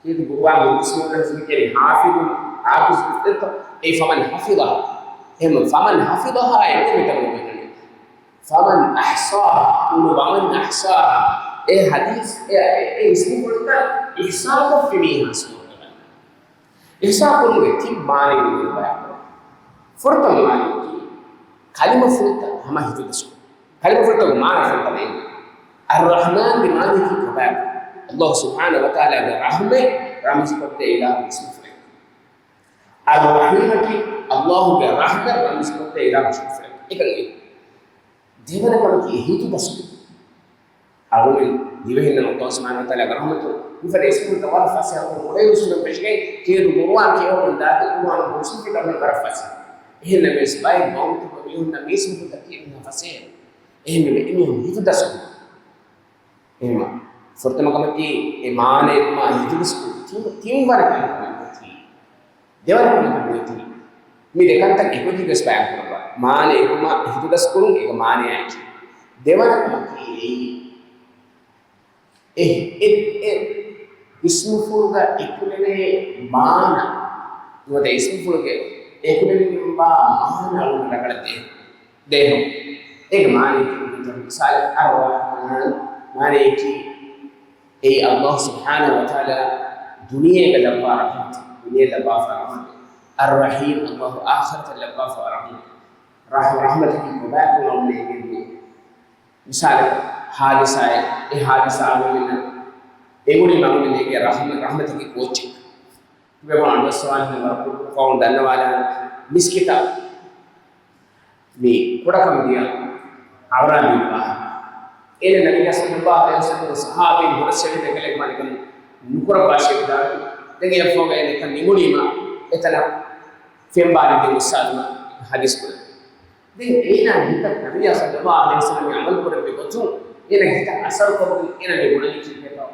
ކީރިތި ޤުރުއާން މުފައްސިރުން ވެސް މި ކިޔަނީ ޙާފިޡު، ޙާފިޡު އެއްތަ؟ އެ فمن حفظها. އެހެން فمن حفظها އެންމެ މިތަނު މިވަނީ. فمن أحصاها، ނުވަމަން أحصاها. އެ ޙަދީޘް، އެ، އެ، އެ އިސްމުފުޅުތައް އިޙްޞާކޮށްފި މީހާ ސުވަރުގެ ވަނީ. އިޙްޞާ ކުރުމުގެ ތިން މާނައެއް ބަޔާންކުރަން. ފުރަތަމަ މާނައަކީ ކަލިމަފުޅުތައް ހަމަ ހިތުދަސްކުރުން. ކަލިމަފުޅުތަކުގެ މާނަ ފުރަތަމަ އެނގޭ. އައްރަޙްމާންގެ މާނައަކީ ކޮބާކަން؟ އައްލާހު ސުބްޙާނަހޫ ވަތަޢާލާގެ ރަޙްމަތް ރަމްޒުކޮށްދޭ އިލާހުގެ އިސްމުފުޅެއް. އައްރަޙީމަކީ އައްލާހުގެ ރަޙްމަތް ރަމްޒުކޮށްދޭ އިލާހުގެ އިސްމުފުޅެއް. އެކަން އެ ދެވަނަ ކަމަކީ ހިތުދަސްކުރުން. އަޅުގަނޑު ދިވެހިންނަށް އައްލާހު ސުބްޙާނަހޫ ވަތަޢާލާގެ ރަޙްމަތު މިފަދަ އިސްމުފުޅުތައް ވަރަށް ފަސޭހަކޮށް މުޅި ރުއްސުން ފެށިގެން ކިޔޭ ޤުރުއާން ކިޔަވަމުން ދާތީ ޤުރުއާން ރުއްސުން ފެށިގެން ވަރަށް ފަސޭހަ. އެހެންނަމަވެސް ބައެއް ގައުމުތަކުގެ މީހުންނަށް މި އިސްމުފުޅުތައް ކިޔެވުން ފަސޭހަ. އެހެންވެ އެމީހުން ހިތުދަސްކުރުން. އެހެންވީމަ، ފުރަތަމަ ކަމަކީ އެ މާނައެކުމާ ހިތުގަސްކުރު ތިން، ތިންވަރަކަށް ކަމަކީ. ދެވަނަ ކަމަކީ ދެވަނަ ކަމަކީ މި ދެކަންތައް އެކުގަސް ބަޔާން ކުރައްވާ. މާނައެކުމާ ހިތުގަސްކުރުން އޭގެ މާނައާއެކީ. ދެވަނަ ކަމަކީ އެއީ އެ، އެ، އެ އިސްމުފުޅުގަ އެކުލެވޭ މާނަ، ނުވަތަ އިސްމުފުޅުގެ އެކުލެވިގެންވާ މާނަ އަޅުގަނޑު ރަނގަޅަށް ދޭ-، ދޭހަމަ. އޭގެ މާނައަކީ، މިސާލަކަށް، އައްރަޙްމާން މާނައަކީ އެއީ ﷲ ސުބްޙާނަހޫ ވަތަޢާލާ ދުނިޔޭގަ ލައްވާ ރަޙްމަތެއް، ދުނިޔެ ލައްވާފަ ރަޙްމަތެއް. އައްރަޙީމް، ﷲ އާޚިރަތަށް ލައްވާފަ ރަޙްމަތެއް. ރަޙް-، ރަޙްމަތަކީ ކޮބާކަން އަޅުގަނޑު އެނގެން ދޭ. މިސާލަކަށް، ހާދިސާއެއް، އެ ހާދިސާ އަޅުގަނޑުމެންނަށް އެނގުނީމަ އަޅުގަނޑުމެންނަށް އެނގޭ ރަޙްމަ-، ރަޙްމަތަކީ ކޯއްޗެއް. ތިބޭފުޅުން އަންވަސްވާން ވަރަށް ކުޑަކޮށް ދަންނަވާލާނެ މިސްކިތަށް މި ކުޑަކަމުދިޔަ އަޢުރާބީ ވާހަކަ. އޭނަ ނަބިއްޔާ ޞައްލައްލާހު ޢަލައިހި ވަސައްލަމަ ޞަޙާބީން ހުރަސްއެޅި ދެކަލެއް ވާނެކަން ނުކުރައްވާށޭ ވިދާޅުވި. ދެން އެއަށްފަހުގަ އޭނަ އެތަން ނިމުނީމަ އެތަނަށް ފެންބާރެއް ދިން އުއްސާލުމަށް ޙަދީޘް ކުރޭ. ދެން އޭނާ ހިތަށް ނަބިއްޔާ ޞައްލައްލާހު ޢަލައިހި ވަސައްލަމަ ޢަމަލު ކުރެއްވި ގޮތުން އޭނަ ހިތަށް އަސަރު ކޮށްގެން އޭނަ މި ބުނަނީ ކީއްވެތޯ؟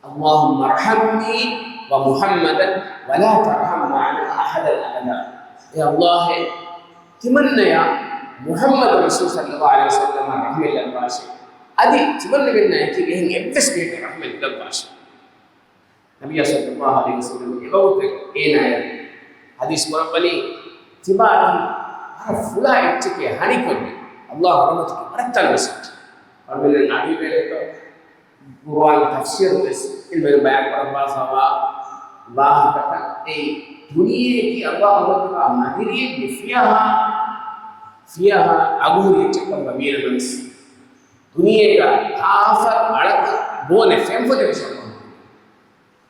اللهم ارحمني ومحمدا ولا ترحم معنا أحدا أبدا. އޭ ﷲ، ތިމަންނަޔަށް މުޙައްމަދު ރަސޫލު ޞައްލައްލާހު ޢަލައިހި ވަސައްލަމަށް ރަޙްމަތް ލައްވާށޭ. އަދި ތިމަންނަމެންނާ އެކީގަ އެހެން އެއްވެސް މީހަކަށް ރަޙްމަތް ލައްވާށޭ. ނަބިއްޔާ ޞައްލައްލާހު ޢަލައިހި ވަސައްލަމަ އެވަގުތު އޭނާޔަށް ޙަދީޘް ކުރައްވަނީ، ތިބާތި ވަރަށް ފުޅާ އެއްޗެކޭ ހަނިކޮށްލި. ﷲ ރަޙްމަތަކީ ވަރަށް ތަނަވަސް އެއްޗެއް. އަޅުގަނޑުމެން އަޑުއިވޭނެތޯ؟ ޤުރުއާން ތަފްސީރު ވެސް އިލްމުވެރިން ބަޔާން ކުރައްވާފައިވާ ވާހަކަތައް އެއީ ދުނިޔެއަކީ ﷲ ރަޙްމަތުގަ މަދިރިއެއްގެ ފިޔަހާ، ފިޔަހާ އަގުހުރި އެއްޗެއްކަމުގަ ވީނަމަވެސް، ދުނިޔޭގަ އާފަތް އަޅަކަށް ބޯނެ ފެންފުދެވި ސަބަބުން.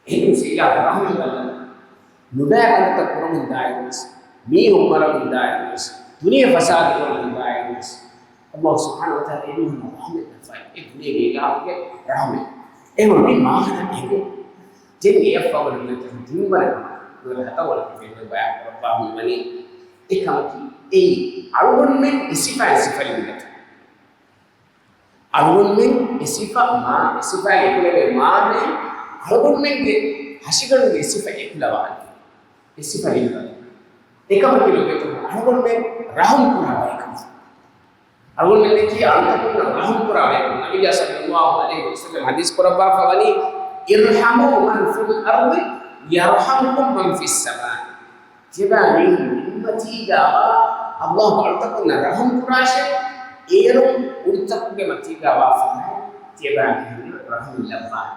އެހެންވެސް އިލާހު ރަޙްމަތް ކަން ނުބައި ކަންތައް ކުރަމުން ދާއިރުވެސް، މީހުން މަރަމުން ދާއިރުވެސް، ދުނިޔެ ފަސާދަ ކުރަމުން ދާއިރުވެސް، ﷲ ސުބްޙާނަހޫ ވަތަޢާލާ އެމީހުންނަށް ރަޙްމަތް ލައްވާ. އެ ދުނިޔޭގެ އިލާހުގެ ރަޙްމަތް. އެހެންވީމަ މާނަ އެނގޭ. ދެން އެއަށްފަހު ނުވަތަ ތިންވަނަ ކަމަކަށް، ނުވަތަ ހަތަރުވަނަ ކަމަކަށް ބަޔާން ކުރައްވާ ހުންނަނީ އެކަމަކީ، އެއީ އަޅުގަނޑުމެން އެ ސިފައިން ސިފަލި މިންނަތު. އަޅުގަނޑުމެން އެ ސިފަ މާ، އެ ސިފައިން އެކުލެވޭ މާނައެއް އަޅުގަނޑުމެންގެ ހަށިގަނޑުގެ އެ ސިފަ އެކުލަވާނެ. އެ ސިފަ ލިބިވާނެ. އެކަމަކީ ލޮބުވެތި އަޅުގަނޑުމެން ރަޙުމް ކުރާ ބައެއް ކަމަށް. އަޅުގަނޑުމެންނަކީ އަޅުތަކުންނަށް ރަޙުމް ކުރާ ބައެއް. ނަބިއްޔާ ޞައްލައްލާހު ޢަލައިހި ވަސައްލަމަ ޙަދީޘް ކުރައްވާފަ ވަނީ، ارحموا من في الأرض يرحمكم من في السماء. ތިޔަބައިމީހުން މިންމަތީގަވާ ﷲ އަޅުތަކުންނަށް ރަޙުމް ކުރާށޭ، އޭރުން އުޑުތަކުގެ މަތީގަވާ ފަހަތް ތިޔަބައިމީހުންނަށް ރަޙުމް ލައްވާނެ.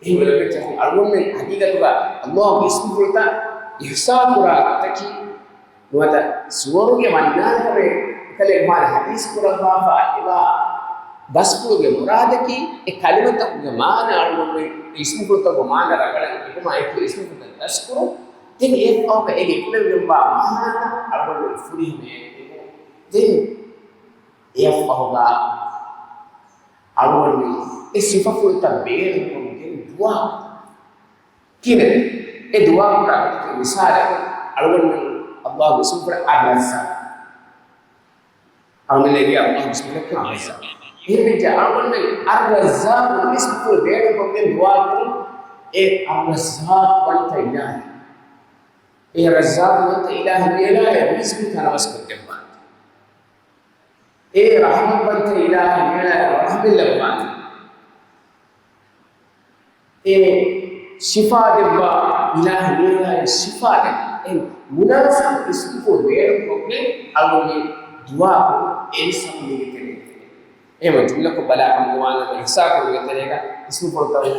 އެހެންވެ އަޅުގަނޑުމެން ޙަޤީޤަތުގަ ﷲ ގެ އިސްމުފުޅުތައް އިޙްޞާ ކުރާ ގޮތަކީ، ނުވަތަ ސުވަރުގެ ވަންނާނެ ކަމެއް އެކަލޭގެފާނު ޙަދީޘް ކުރައްވާފަ އެވާ ދަސްކުރުގެ މުރާދަކީ، އެ ކަލިމަތަކުގެ މާނަ އަޅުގަނޑުމެން އިސްމުފުޅުތަކުގެ މާނަ ރަނގަޅަށް ލިބުމާ އެކު އިސްމުފުޅުތައް ދަސްކުރުން. ދެން އެއަށްފަހުގަ އޭގެ އެކުލެވިގެންވާ މާނަ އަޅުގަނޑުމެން ފުރިހަމަޔަށް ލިބުން. ދެން އެއަށްފަހުގަ އަޅުގަނޑުމެން އެ ސިފަފުޅުތައް ބޭނުންކޮށްގެން ދުޢާ ކިޔެވޭ. އެ ދުޢާ ކުރާ ގޮތަކީ މިސާލަކަށް އަޅުގަނޑުމެން ﷲ ގެ އިސްމުފުޅަށް އައްރައްޒާޤް. އަޅުގަނޑުމެން އައްރައްޒާޤް. އެހެންވެއްޖެ އަޅުގަނޑުމެން އައްރައްޒާޤް އިސްމުފުޅު ބޭނުންކޮށްގެން ދުޢާ ކުރުން. އެ އައްރައްޒާޤް ވަންތަ އިލާހެއް. އެ ރައްޒާޤް ވަންތަ އިލާހެއް މިއަޅާއަށް ރިޒްޤު ތަނަވަސްކޮށްދެއްވާނެ. އޭ ރަޙްމަތްވަންތަ އިލާހެއް މިއަޅާއަށް ރަޙްމަތް ލައްވާނެ. އޭ ޝިފާ ދެއްވާ އިލާހެއް މިއަޅާއަށް ޝިފާ ދެއްވާނެ. އެ މުނާސަބު އިސްމުފުޅު ބޭނުންކޮށްގެން އަޅުގަނޑުމެން ދުޢާކުރުން އެ ސަމްމީގެ ތެރޭގަ. އެހެންވެ ޖުމްލަކޮށް ބަލާ ކަމުގަ ވާނަމަ އިޙްޞާކުރުމުގެ ތެރޭގަ އިސްމުފުޅުތަކުގެ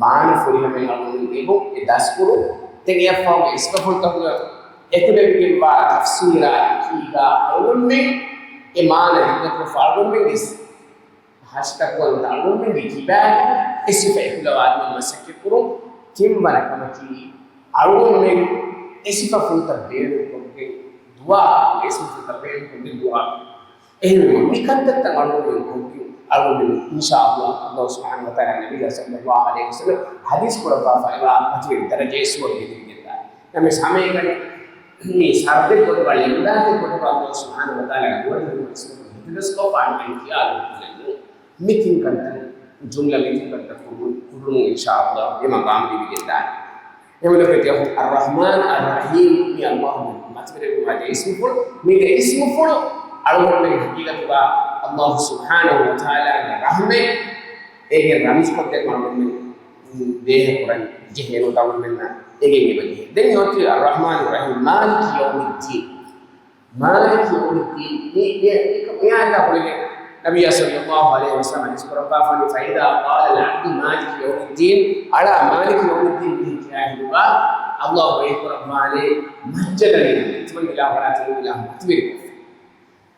މާނަ ފުރިހަމައިން އަޅުގަނޑުމެން އެބަ އެ ދަސްކުރުން. ދެން އެއަށްފަހުގެ ސިފަފުޅުތަކުގެ އެކުލެވިގެންވާ ތަފްސީރާ އެކީގަ އަޅުގަނޑުމެން އެ މާނަ ހިތްދަތުވެފަ އަޅުގަނޑުމެންގެ ހަށިތަކުގަ ނުވަތަ އަޅުގަނޑުމެންގެ ކިބާގަ އެ ސިފަ އެކުލަވާލުމަށް މަސައްކަތްކުރުން. ތިންވަނަ ކަމަކީ އަޅުގަނޑުމެން އެ ސިފަފުޅުތައް ބޭނުންކޮށްގެން ދުޢާ، އެ ސިފަފުޅުތައް ބޭނުންކޮށްގެން ދުޢާ. އެހެންވީމަ މި ކަންތައްތައް އަޅުގަނޑުމެން ކޮށްގެން އަޅުގަނޑުމެން އިންޝާﷲ ﷲ ސުބްޙާނަހޫ ވަތަޢާލާ ނަބިއްޔާ ޞައްލައްލާހު ޢަލައިހި ވަސައްލަމަ ޙަދީޘް ކުރައްވާފައިވާ މަތިވެރި ދަރަޖައެއް ސުވަރުގެ ދިވެހި ގެންދާނެ. ނަމަވެސް ހަމައެކަނި މި ޝަރުޠެއް ގޮތުގަ އިމްދާދެއް ގޮތުގަ ﷲ ސުބްޙާނަހޫ ވަތަޢާލާގެ ދުވަހު ހުރި އިސްމު ހިތުދަސްކޮށްފަ އަންނަން ކިޔާލުން ކުލެއްނު. މި ތިން ކަންތައް ޖުމްލަ މިތިބައްދަ ކުރު-، ކުރުނު އިންޝާﷲ އެ މަގާމު ލިބިގެންދާނެ. އެހެންވެ އައްރަޙްމާން އައްރަޙީމް މި ﷲ މަތިވެރިވުމާ ދޭ އިސްމުފުޅު، މީގެ އިސްމުފުޅު އަޅުގަނޑުމެން ޙަޤީޤަތުގަ ﷲ ސުބްޙާނަހޫ ވަތަޢާލާގެ ރަޙްމަތް އޭގެ ރަމްޒުކޮށްދޭން އަޅުގަނޑުމެން ދޭހަ ކުރަން ޖެހޭނު އަޅުގަނޑުމެންނަށް އެނގެން އެބަޖެހޭ. ދެން އޮތީ އައްރަޙްމާން އައްރަޙީމް މާލިކި ޔައުމިއްދީން. މާލިކި ޔައުމިއްދީން. މި، މި، މި، މި އާޔަތާ ގުޅިގެން ނަބިއްޔާ ޞައްލައްލާހު ޢަލައިހި ވަސައްލަމަ ޙަދީޘް ކުރައްވާފައި، "ފައިދާ ޤާލަ އަލްޢަބްދު މާލިކި ޔައުމިއްދީން." އަޅާ މާލިކި ޔައުމިއްދީން މި ކިޔާ ހިނދުގަ ﷲ ބަޔާން ކުރައްވާނެ މައްޗަށް ދަނީ ތިމަން އިލާހު ވަރާ ތިމަން އިލާހު މަތިވެރިކޮށްފަ.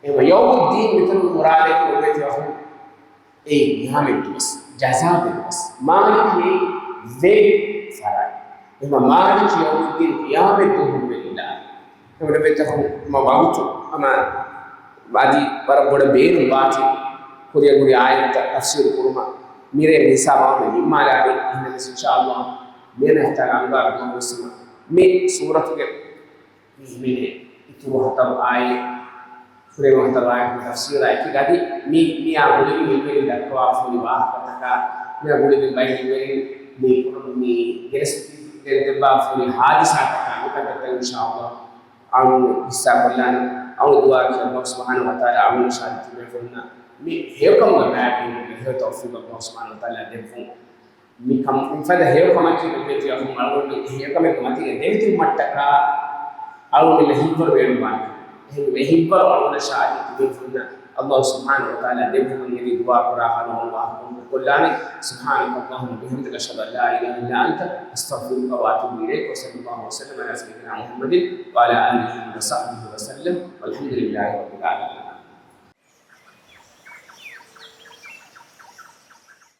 އެހެންވެ ޔައުމުއްދީން މިތަނުން މުރާދަކީ އޮވޭތި އަޚުން އެއީ ޤިޔާމަތް ދުވަސް، ޖަޒާގެ ދުވަސް. މާލިކީ ވެރި ފަރާތް. އެހެންވެ މާލިކި ޔައުމިއްދީން ޤިޔާމަތް ދުވަހު ވެރިލާ. އެހެންވެ އަދި ވަރަށް ބޮޑަށް ބޭނުން ވާތީ ކުރިއަށް ހުރި އާޔަތްތައް ތަފްސީރު ކުރުމަށް މިރޭ މި ހިސާބަށް ނިންމާލާނީ. އެހެންނަމަވެސް އިންޝާﷲ މިއަންނަ ހަފްތާގެ އަންގާރަ ދުވަހު ވެސް މި ސޫރަތުގެ މި ހިމެނޭ އިތުރު ހަތަރު އާޔަތް، ފުރޭ ހަތަރު އާޔަތުގެ ތަފްސީރާ އެކީގަ އަދި މި، މިއާ ގުޅިގެން ހިންވެރިން ދައްކަވާފަ ހުރި ވާހަކަތަކާ، މިއާ ގުޅިގެން ބައެއް ހިންވެރިން މި ކުރުން މި ގެނެސް ދެއްވާފަ ހުރި ހާދިސާތަކާ މިކަންތައްތައް އިންޝާﷲ އަޅުގަނޑު ހިއްސާ ކޮށްލާނެ. އަޅުގަނޑު ދުޢާ ކިޔަން ﷲ ސުބްޙާނަހޫ ވަތަޢާލާ އަޅުގަނޑު ޝާހިދު ތިބޭފުޅުންނަށް މި ހެޔޮކަމުގަ ބައިވެރިވުމުގެ ހެޔޮ ތައުފީޤު ﷲ ސުބްޙާނަހޫ ވަތަޢާލާ ދެއްވުން. މިކަން މިފަދަ ހެޔޮކަމަކީ މި ބޭތި އަހުން އަޅުގަނޑު އެ ހެޔޮކަމެއްގެ މަތީގަ ދެމިތިބުމަށްޓަކާ އަޅުގަނޑު ހިތްވަރު ބޭނުންވާނެ. އެހެންވެ ހިތްވަރު އަޅުގަނޑަށާއި ތިބޭފުޅުންނަށް ﷲ ސުބްޙާނަހޫ ވަތަޢާލާ ދެއްވުމުން އެދި ދުޢާ ކުރާ ހާލު އަޅުގަނޑު ވާހަކަ ކޮށްލާނެ. سبحانك اللهم وبحمدك، أشهد أن لا إله إلا أنت، أستغفرك وأتوب إليك، وصلى الله وسلم على سيدنا محمد وعلى آله وصحبه وسلم، والحمد لله رب العالمين.